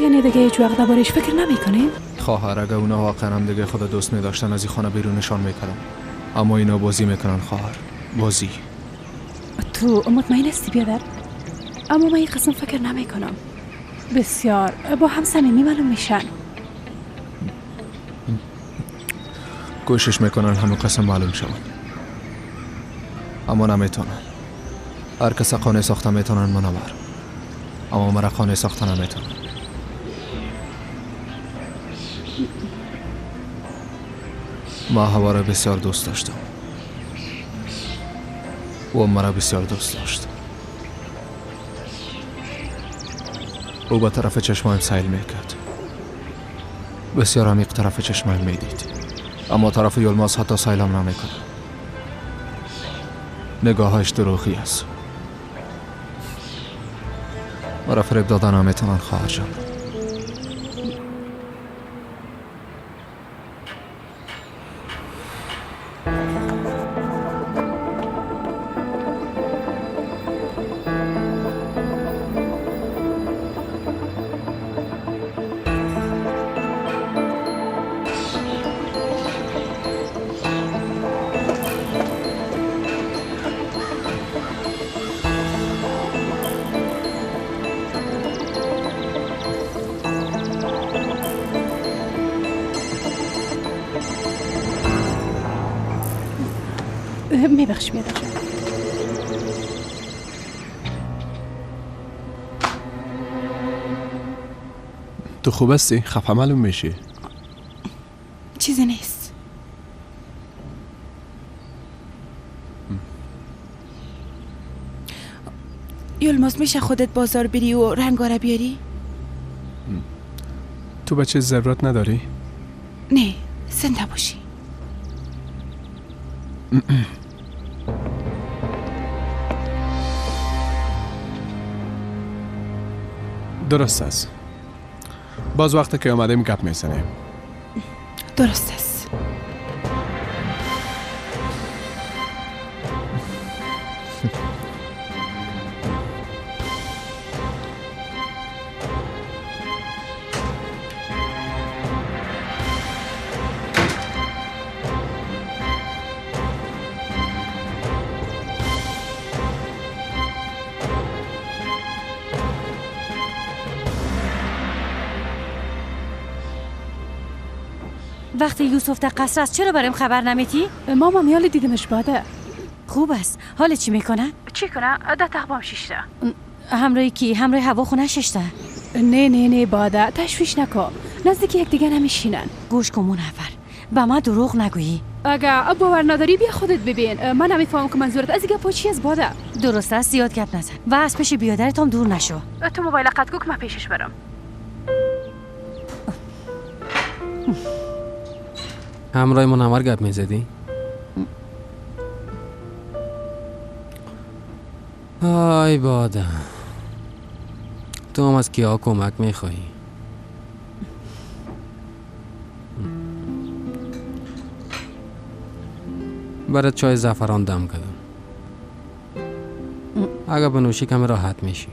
یعنی دیگه هیچ وقت دربارش فکر نمی‌کنین؟ خواهر اگه اونا واقعا هم دیگه خدا دوست می‌داشتن از این خانه بیرونشان میکردن. اما اینا بازی میکنن خواهر، بازی. تو مطمئن هستی بیادر؟ اما من این قسم فکر نمی‌کنم. بسیار با هم صمیمی معلوم میشن. کوشش میکنن همه قسم معلوم شون، اما نمیتونن. هر کس قانع ساخته میتونن منور، اما مرا قانع ساخته نمیتونن. ما هوا را بسیار دوست داشتم و مرا بسیار دوست داشت. او به طرف چشمایم سیل میکرد، بسیار عمیق طرف چشمایم میدید، اما طرف یلماز حتی سیلم نمیکرد. نگاهش دروغی است. مرا فریب دادن نمیتونن خواهر جان. میبخشی بیادر جان. تو خوب هستی؟ خفه معلوم میشی. چیزی نیست. یلماز میشه خودت بازار بری و رنگاره بیاری؟ تو به چیز ضرورت نداری؟ نه، زنده باشی. درست است. باز وقتی که آمدیم گپ میزنیم. درست است. وقتی یوسف در قصر است چرا برایم خبر نمیدی؟ ماما میال دیدمش باده. خوب است. حال چی میکنه؟ چی کنه؟ ده تخبام شیشته. همراه کی؟ همراه هوا خونه ششته. نه نه نه باده، تشویش نکن. نزدیک یک دیگه نمیشینن. گوش کن منور، به ما دروغ نگویی. اگه باور نداری بیا خودت ببین. من نمیفهمم که منظورت از گپ چی از باده. درست است، زیاد گپ نزن و از پیش بیادرت هم دور نشو. تو موبایل قطع کو که من پیشش برم. همراه منور گپ میزدی؟ آی باده، تو هم از کیا کمک میخوایی؟ برات چای زعفران دم کردم، اگه بنوشی کمی راحت میشی.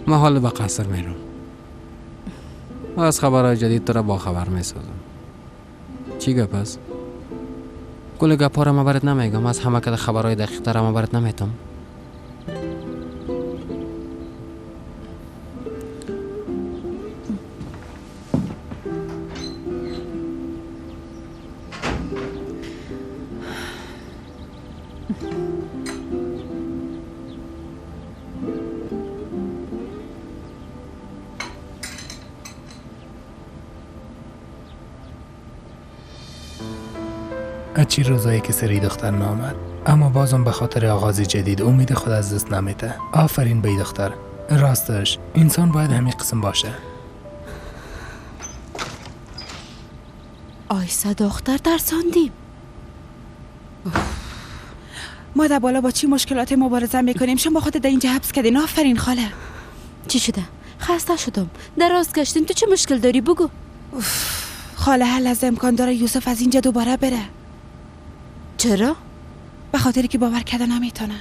من حال به قصر میرم، از خبرهای جدید تو را با خبر میسازم. چی گپ است؟ کل گپ ها را من برات نمیگم، از همه کده خبرهای دقیق تر من برات نمیتم. چی روزایی که سری دختر نامد، اما بازم به خاطر آغاز جدید امید خود از دست نمیده. آفرین به دختر. راستش انسان باید همین قسم باشه. آیسا دختر ترساندیم. ما در بالا با چی مشکلات مبارزه میکنیم، شما خودت در اینجا حبس کردین. آفرین خاله. چی شده؟ خسته شدم. دراز گشتیم. تو چه مشکل داری بگو. خاله هر لحظه امکان داره یوسف از اینجا دوباره بره. چرا؟ به خاطری که باور کرده نمیتونه.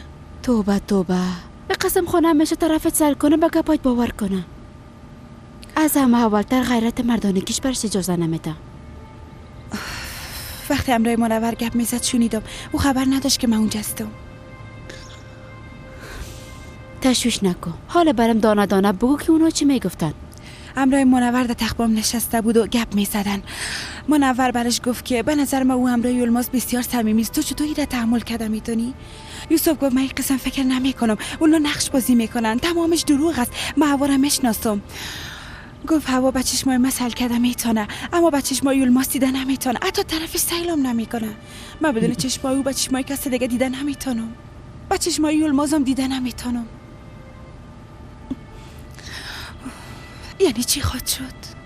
توبه توبه. به قسم خونه همیشه طرفت سر کنه به گپایت باور کنه. از همه اولتر غیرت مردانگیش برش اجازه نمیده. وقتی امرای منور گپ میزد شنیدم. او خبر نداشت که من اونجا هستم. تشویش نکن. حالا برم دانه دانه بگو که اونا چی میگفتن. امرای منور در تخبام نشسته بود و گپ میزدن. منور برش گفت که به نظر ما او همراه یلماز بسیار صمیمی است، تو چطور را تحمل کرده میتونی؟ یوسف گفت من این قسم فکر نمیکنم، اونا نقش بازی میکنن، تمامش دروغ است، من هوا را میشناسم. گفت هوا به چشمای من سیل کرده میتونه، اما به چشمای یلماز دیده نمیتونه، حتی طرفش سیلم نمیکنه. من بدون چشمای او به چشمای کس دیگه دیده نمیتونم، به چشمای یلمازم دیده نمیتونم. یعنی چی خواهد شد؟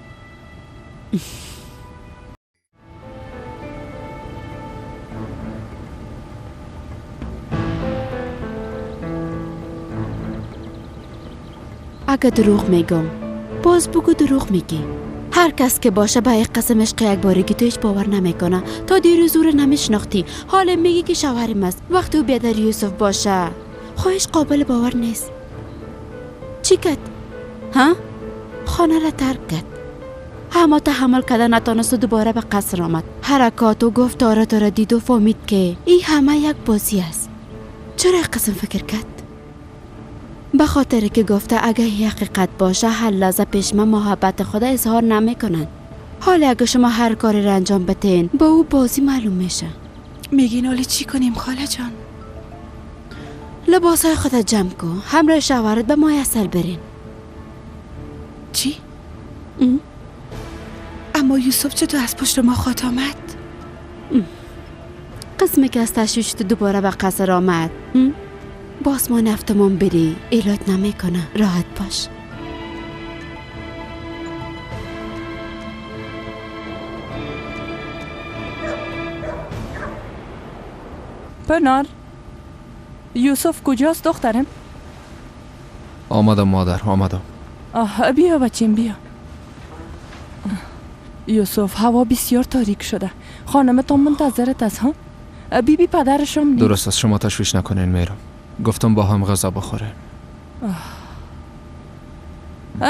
اگه دروغ میگم باز بگو دروغ میگی. هر کس که باشه به یک قسم عشق یک بارگی تو هیچ باور نمیکنه. تا دیروز او رو نمیشناختی، حالا میگی که شوهرم است. وقتی او بیادر یوسف باشه خواهش قابل باور نیست. چی کرد؟ ها؟ خانه را ترک کرد. اما تحمل کرده نتانست و دوباره به قصر آمد. حرکات و گفتارات را دید و فهمید که این همه یک بازی است. چرا یک قسم فکر کرد؟ به خاطر که گفته اگه حقیقت باشه هر لحظه پیش من محبت خود اظهار نمیکنن. حالا اگه شما هر کاری را انجام بدین با او بازی معلوم میشه. میگین حالا چی کنیم خاله جان؟ لباسای خودت جمع کن، همراه شوهرت به ماه عسل برین. چی؟ اما یوسف چطور از پشت ما خواد آمد؟ قسمی که از تشویش تو دوباره به قصر آمد. باز ما نفتمان بری ایلات نمیکنه. راحت باش. پنار، یوسف کجاست دخترم؟ آمدم مادر، آمدم. آه بیا بچیم بیا. یوسف هوا بسیار تاریک شده، خانمتان منتظرت است ها؟ بیبی پدرشم نیست. درست است، شما تشویش نکنین، میرم. گفتم با هم غذا بخوریم.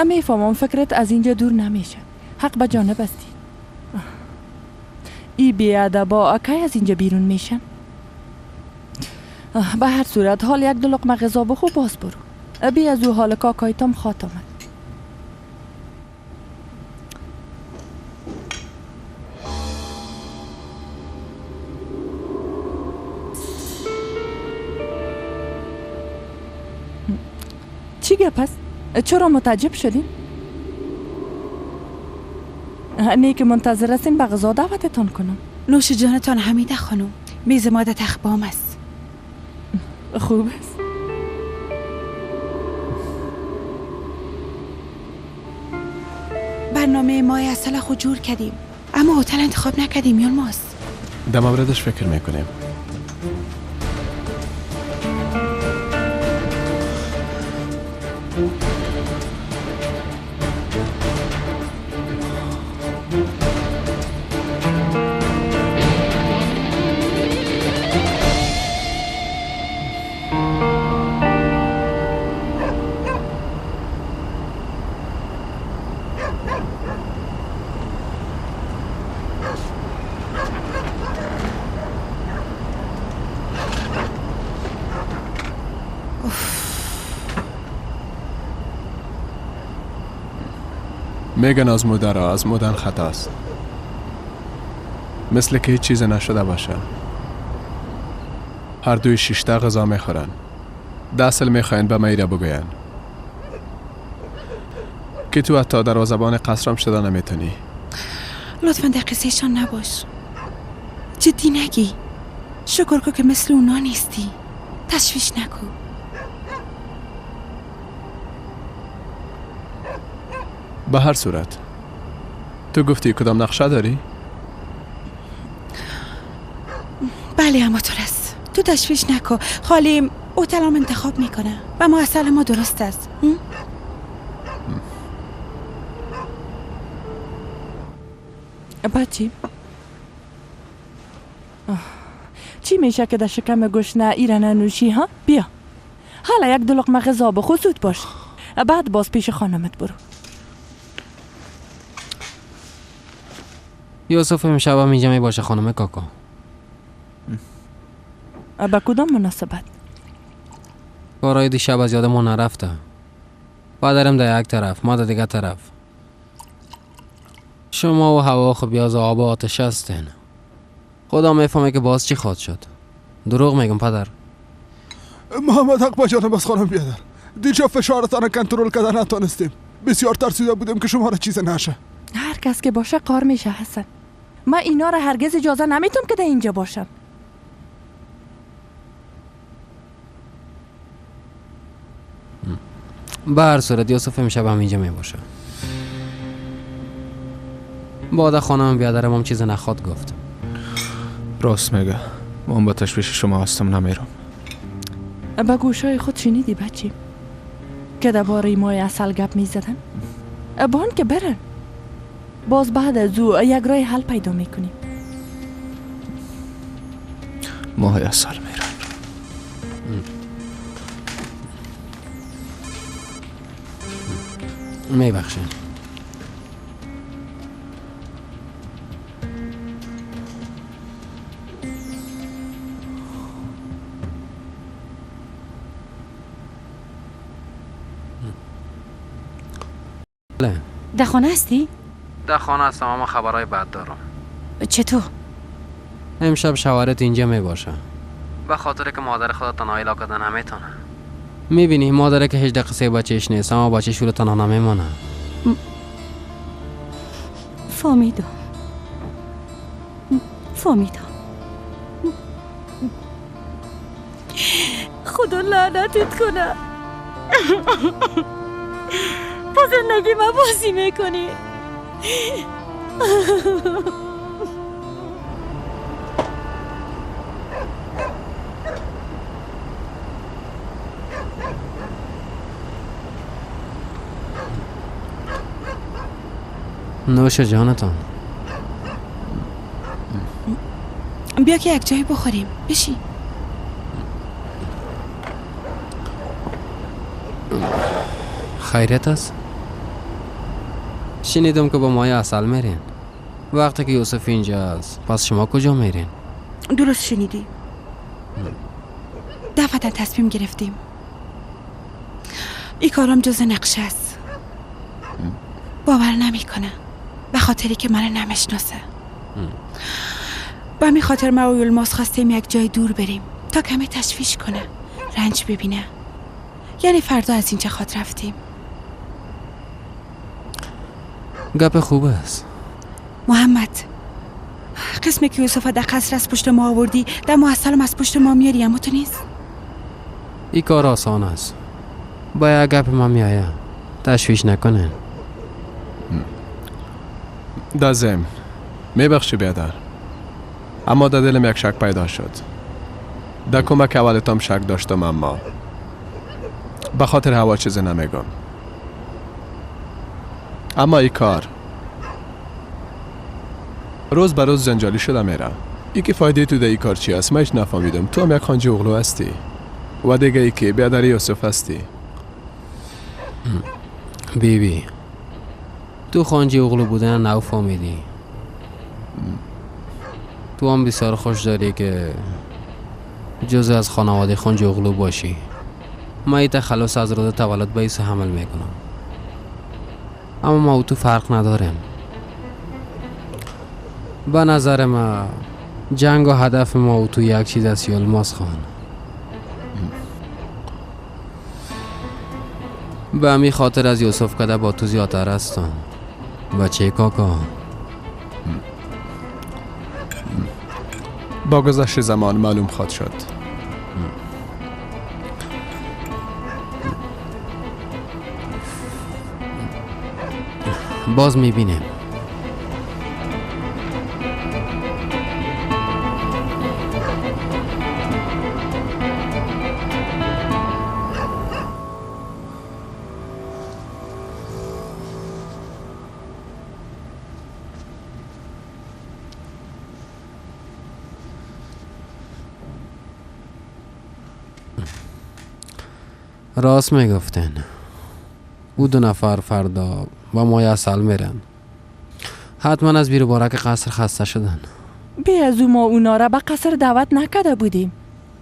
میفهمم فکرت از اینجا دور نمیشه، حق به جانب هستی. ای بی‌ادبا کی از اینجا بیرون میشن؟ به هر صورت حال یک دو لقمه غذا بخور باز برو. بی از او حال کاکایتام خوات آمد. چی گپ است؟ چرا متعجب شدین؟ نه که منتظر هستین به غذا دعوتتان کنم. نوش جانتان حمیده خانم، میز ما در تخت بام است. خوب است. برنامه ماه عسل خود جور کردیم اما هتل انتخاب نکردیم یلماز. در موردش فکر میکنیم. میگن آزموده را آزمودن خطاست، مثل که هیچ چیز نشده باشه. هر دوی شیشتا غذا میخورن، داصل میخواین به میره بگوین که تو حتی دروازه‌بان قصرم شده نمیتونی. لطفا در قصهشان نباش، جدی نگی. شکر کو که مثل اونا نیستی، تشویش نکن. به هر صورت تو گفتی کدام نقشه داری؟ بله اما تو است، تو تشویش نکن. خالیم هتلم انتخاب میکنه و ما اصل ما درست است. بچی چی میشه که در شکم گشنه ایره ننوشی ها؟ بیا حالا یک دو لقمه غذا بخور، زود باش، بعد باز پیش خانمت برو. یوسف امشب هم اینجا می باشه خانم کاکا. به کدام مناسبت؟ کارای دیشب از یاد ما نرفته. پدرم در یک طرف، ما در دیگه طرف. شما و هوا خب بیاز آب و آتش هستین. خدا میفهمه که باز چی خواد شد. دروغ میگم پدر؟ محمد حق بجانم از خانم بیادر، دیشب فشارتان کنترل کردن نتانستیم. بسیار ترسیده بودیم که شما را چیز نشه. هر کس که باشه قار میشه حسن. من اینا را هرگز اجازه نمیتونم که در اینجا باشم. به هر صورت یوسف امشب هم اینجا می باشه. بعد خانم بیادرم هم چیز نخواد گفت. راست میگه، من با تشویش شما هستم، نمیرم. به گوشای خود شنیدی بچی که درباره مای عسل گپ میزدن؟ بان که برن، باز بعد از او یک راه حل پیدا میکنیم. ماه عسل میرن. میبخشین. در خانه هستی؟ در خانه هستم اما خبرهای بد دارم. چطور؟ امشب شوهرت اینجا میباشه. به خاطر که مادر خدا تنها ایلا کردن نمیتونه. میبینی مادره که هیچ دقیقه بچهش نیست اما بچهش رو تنها نمیمانه. فهمیدم. خدا لعنتت کنه. با زندگی ما بازی میکنی. نوش جانتان. بیا که یک جایی بخوریم. بشین. خیریت است؟ شنیدم که با مایه عسل میرین. وقتی که یوسف اینجا است پس شما کجا میرین؟ درست شنیدی. دفعتا تصمیم گرفتیم. این کارم جز نقشه است. باور نمیکنه. به خاطری که منو نمیشناسه. به همین خاطر من و یلماز خواستیم یک جای دور بریم تا کمی تشویش کنه، رنج ببینه. یعنی فردا از اینجا خواد رفتیم. گپ خوب است. محمد، قسمی که یوسف در قصر از پشت ما آوردی، در محصلم از پشت ما میاری، اما تو نیست. این کار آسان است. با یک گپ ما میآید. تشویش نکنن. در ضمن میبخشی بیادر، اما در دلم یک شک پیدا شد. در کمک اولتام شک داشتم، اما به خاطر هوا چیزی نمیگم. اما این کار روز به روز جنجالی شده میره. ای که فایده تو در این کار چی است من هیچ نفهمیدم. تو هم یک خانجی اغلو هستی و دیگه ای که بیادر یوسف هستی. بیبی تو خانجی اغلو بودن نو فهمیدی. تو هم بسیار خوش داری که جزء از خانواده خانجی اغلو باشی. من این تخلص از روز تولد به ایسو حمل میکنم، اما ما او تو فرق نداریم. به نظر ما جنگ و هدف ما او تو یک چیز است یلماز خان. به همین خاطر از یوسف کده با تو زیادتر هستم. بچه کاکا با گذشت زمان معلوم خواهد شد. باز میبینیم. راست میگفتن. او دو نفر فردا با مایه عسل میرن. حتما از بیر بارک قصر خسته شدن. بی از او ما اونا را به قصر دعوت نکرده بودیم.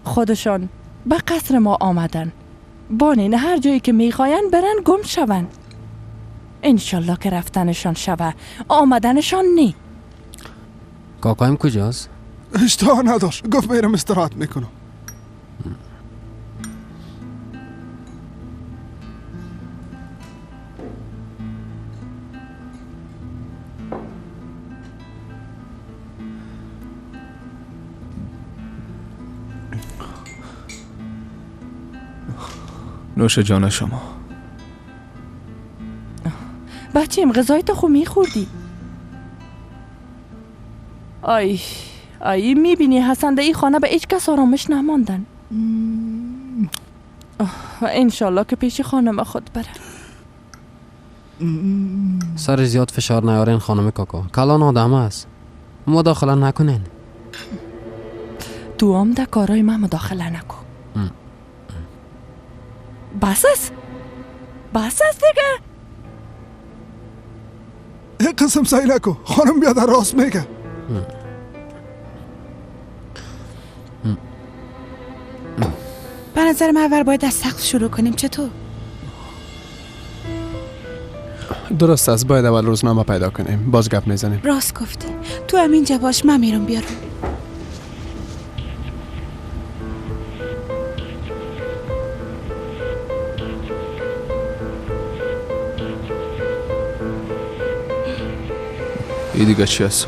خودشان به قصر ما آمدن. بانین هر جایی که میخواین برن گم شون. انشالله که رفتنشان شوه، آمدنشان نی. کاکایم کجاست؟ اشتها نداشت، گفت میرم استراحت میکنم. نوش جان شما. بچیم غذای تو خو میخوردی. آی آی میبینی حسن در این خانه به هیچ کس آرامش نماندن. انشالله که پیش خانم خود بره. سر زیاد فشار نیارین خانم کاکا، کلان آدم است، مداخله نکنین. تو هم در کارای من مداخله نکن. بس است، بس است دیگه. یک قسم سعی نکن خانم، بیادر راست میگه. به نظر من اول باید از سقف شروع کنیم. چطور؟ درست است، باید اول روزنامه پیدا کنیم، باز گپ میزنیم. راست گفتی. تو همینجا باش، من میرم بیارم. این دیگه چی است؟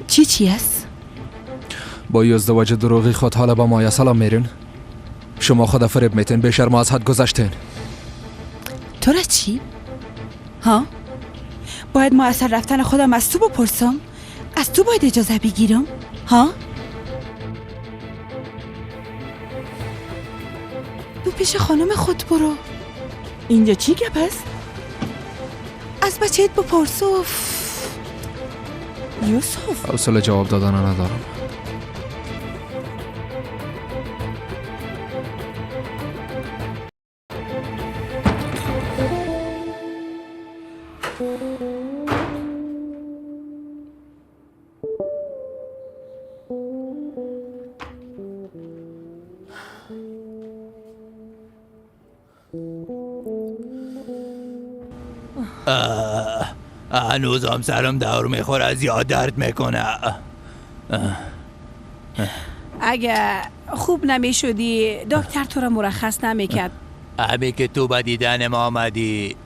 چی است؟ با ازدواج دروغی خود حالا با مایه سلام میرین؟ شما خود فریب میتین، به شرم از حد گذشتین. تو را چی؟ ها؟ باید ما اثر رفتن خودم از تو بپرسم؟ از تو باید اجازه بگیرم؟ ها؟ تو پیش خانم خود برو. اینجا چی گپ است؟ از بچهت بپرس. یوسف، حوصله جواب دادن ندارم. هنوزم سرم دور میخوره، زیاد درد میکنه. اگه خوب نمیشدی دکتر تو را مرخص نمیکرد. ابی که تو به دیدن ما آمدی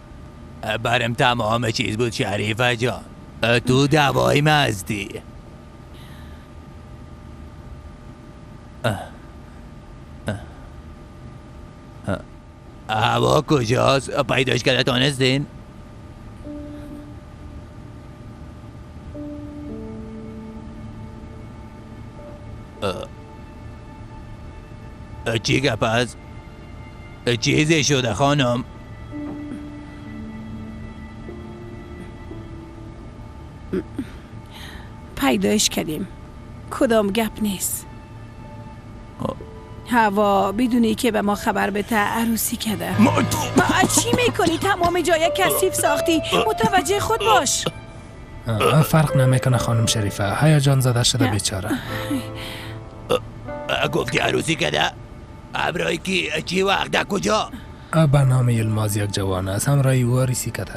برم تمام چیز بود شریفه جان. تو دوای مزدی. هوا کجاست؟ پیداش کرده تانستین؟ چی گپ است؟ چیزی شده خانم؟ پیدایش کردیم، کدام گپ نیست. هوا بدونی که به ما خبر بده عروسی کرده. ما چی میکنی؟ تمام جای کثیف ساختی. متوجه خود باش. فرق نمیکنه خانم شریفه، هیجان زده شده بیچاره. گفتی عروسی کرده؟ همراه کی؟ چی وقت؟ در کجا؟ به نام یلماز یک جوان است، همراه او عروسی کرده.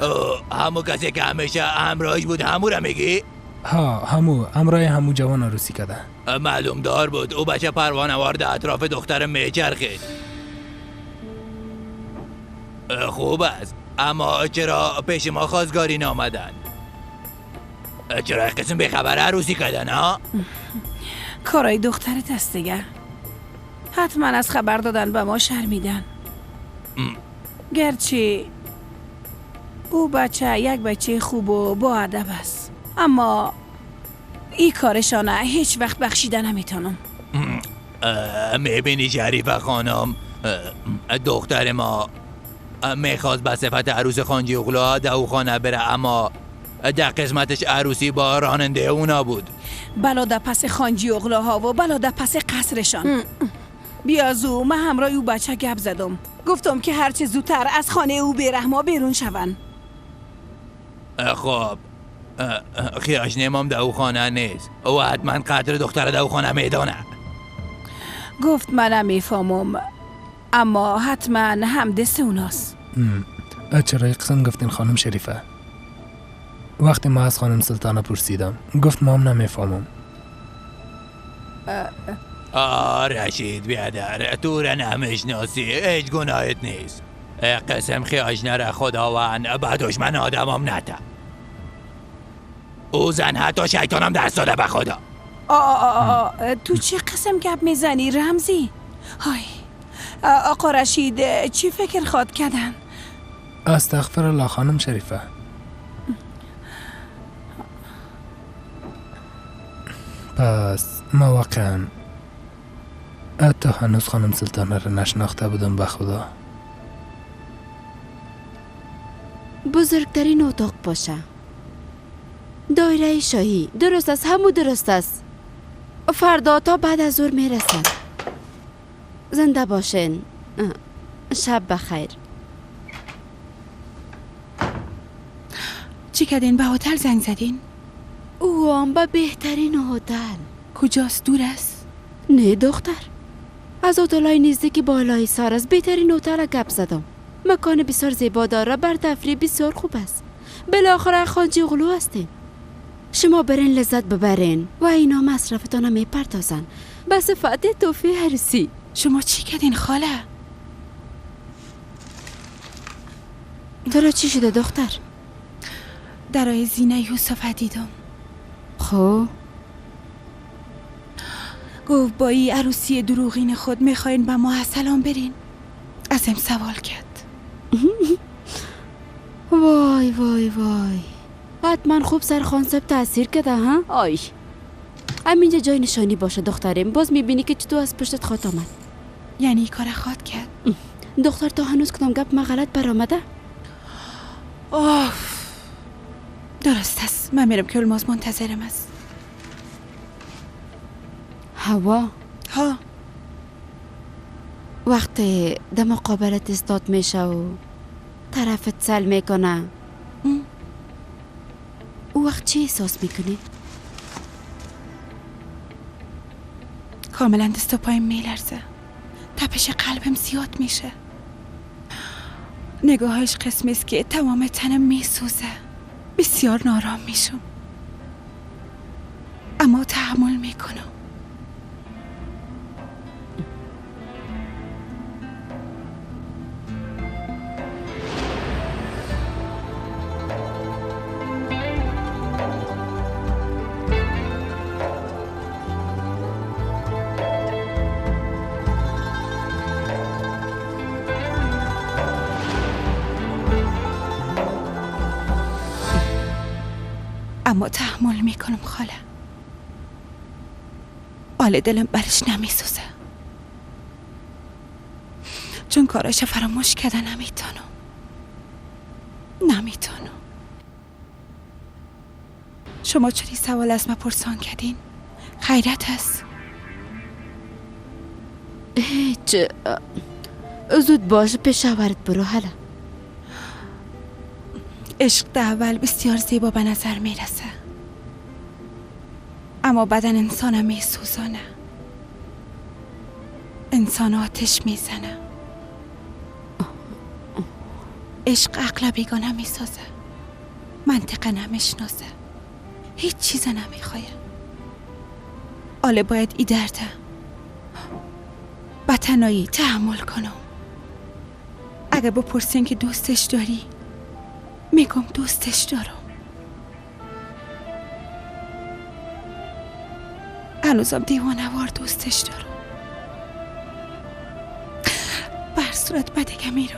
همو کسی که همیشه همراهش بود همو را میگی؟ ها، همو، همراه همو جوان عروسی کرده. معلوم دار بود او بچه پروانه وارد اطراف دختر میچرخید. خوب است، اما چرا پیش ما خواستگاری نامدن؟ چرا قسم بیخبر عروسی کردن ها؟ کارای دخترت است دیگه. حتما از خبر دادن به ما شرمیدن. گرچه او بچه یک بچه خوب و با ادب است، اما این کارشانه هیچ وقت بخشیده نمیتونم. میبینی شریفه خانم، دختر ما میخواست به صفت عروس خانجی اغلا در او خانه بره، اما در قسمتش عروسی با راننده اونا بود. بلا در پس خانجی اغلاها و بلا در پس قصرشان. بیازو من همراه او بچه گپ زدم، گفتم که هرچه زودتر از خانه او بیرحما بیرون شون. خب خیاش نمام در او خانه نیست، او حتما قدر دختر در او خانه میدانه. گفت من نمیفهمم، اما حتما هم دست اوناست. چرا قسم گفتین خانم شریفه؟ وقتی ما از خانم سلطانه پرسیدم گفت ما هم نمیفهمم. رشید بیادر، تو را نمیشناسی، هیچ گناهت نیست. قسم خیاش نره خداوند به دشمن آدمم نده. او زن حتی شیطانم دست داده به خدا. تو چه قسم گپ میزنی رمزی؟ های آقا رشید چی فکر خواد کردن؟ استغفر الله خانم شریفه. پس ما واقعا حتی هنوز خانم سلطانه را نشناخته بودم به خدا. بزرگترین اتاق باشه، دایره شاهی. درست است، همو درست است. فردا تا بعد از ظهر میرسن. زنده باشین، شب بخیر. چی کردین؟ به هتل زنگ زدین؟ او هم به بهترین هتل. کجاست؟ دور است؟ نه دختر، از هتل‌های نزدیک بالای سر است. بهترین هتل گپ زدم. مکان بسیار زیبا داره، بر تفریح بسیار خوب است. بالاخره خانجی اغلو هستین. شما برین لذت ببرین و اینا مصرفتان هم میپردازن به صفت توفیه عروسی. شما چی کردین خاله؟ تو را چی شده دختر؟ درای زینه یوسف دیدم. خب گفت با این عروسی دروغین خود میخواین به ما سلام برین. ازم سوال کرد. وای وای وای، حتما خوب سر خان صاحب تاثیر کرده ها؟ آی همینجا جای نشانی باشه دخترم، باز میبینی که چطور از پشتت خوات آمد. یعنی کار خواد کرد؟ دختر تا هنوز کدام گپ ما غلط برآمده؟ آه درست است، من میرم که الماس منتظرم است. هوا ها وقتی در مقابلت استاد میشه و طرفت سل میکنه، او وقت چی احساس میکنی؟ کاملا دست و پایم میلرزه، تپش قلبم زیاد میشه، نگاهش قسمی است که تمام تنم میسوزه، بسیار نارام میشم اما تحمل میکنم. اما تحمل میکنم خاله. آل دلم برش نمیسوزه، چون کاراش فراموش کرده نمیتونم. شما چرا سوال از ما پرسان کردین؟ خیرت است. هیچ، زود باش پیشاورت برو. حالا عشق در اول بسیار زیبا به نظر میرسه، اما بدن انسان میسوزانه، انسان آتش میزنه. عشق عقل بیگانه میسازه، منطقه نمیشناسه، هیچ چیز نمیخواه. آله باید ای درده با تنهایی تحمل کنم. اگه بپرسین که دوستش داری، میگم دوستش دارم. هنوزم دیوانه‌وار دوستش دارم. بر صورت بدگه میرم.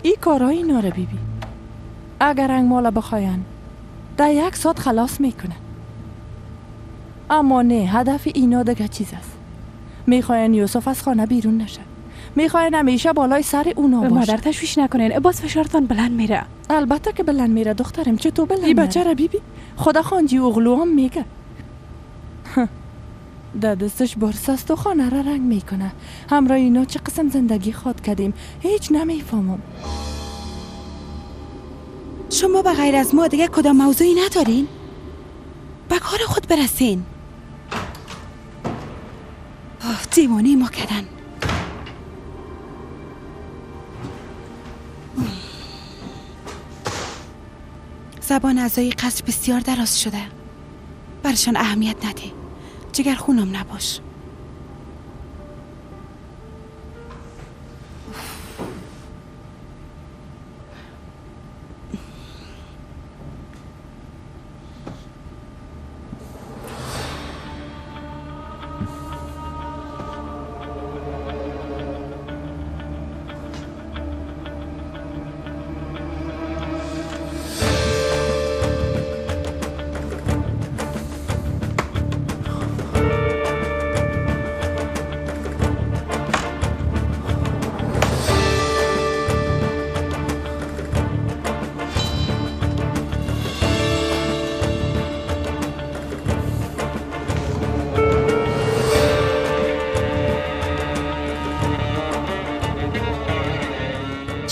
ای کارای اینا رو بیبی، اگر رنگ مالا بخواین در یک ساعت خلاص میکنن. اما نه، هدف اینا دیگه چیز است. میخواین یوسف از خانه بیرون نشه، میخواین همیشه بالای سر اونا باشه. مادر تشویش نکنین، باز فشارتان بلند میره. البته که بلند میره دخترم، چطور بلند میره؟ ای بچه را بیبی، خدا خانجی اغلو هم میگه در دستش برس است و خانه را رنگ میکنه. همراه اینا چه قسم زندگی خواد کردیم هیچ نمیفهمم. شما به غیر از ما دیگه کدام موضوعی ندارین؟ به کار خود برسین. آه دیوانه ما کردن. زبان اعضای قصر بسیار دراز شده، برشان اهمیت نده. جگر خونم نباش.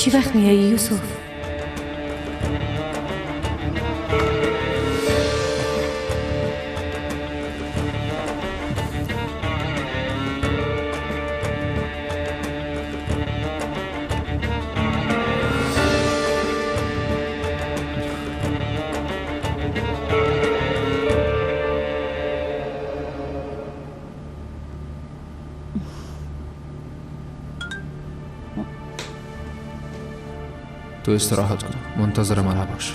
چی وقت میایی یوسف؟ تو استراحت کن، منتظر من نباش.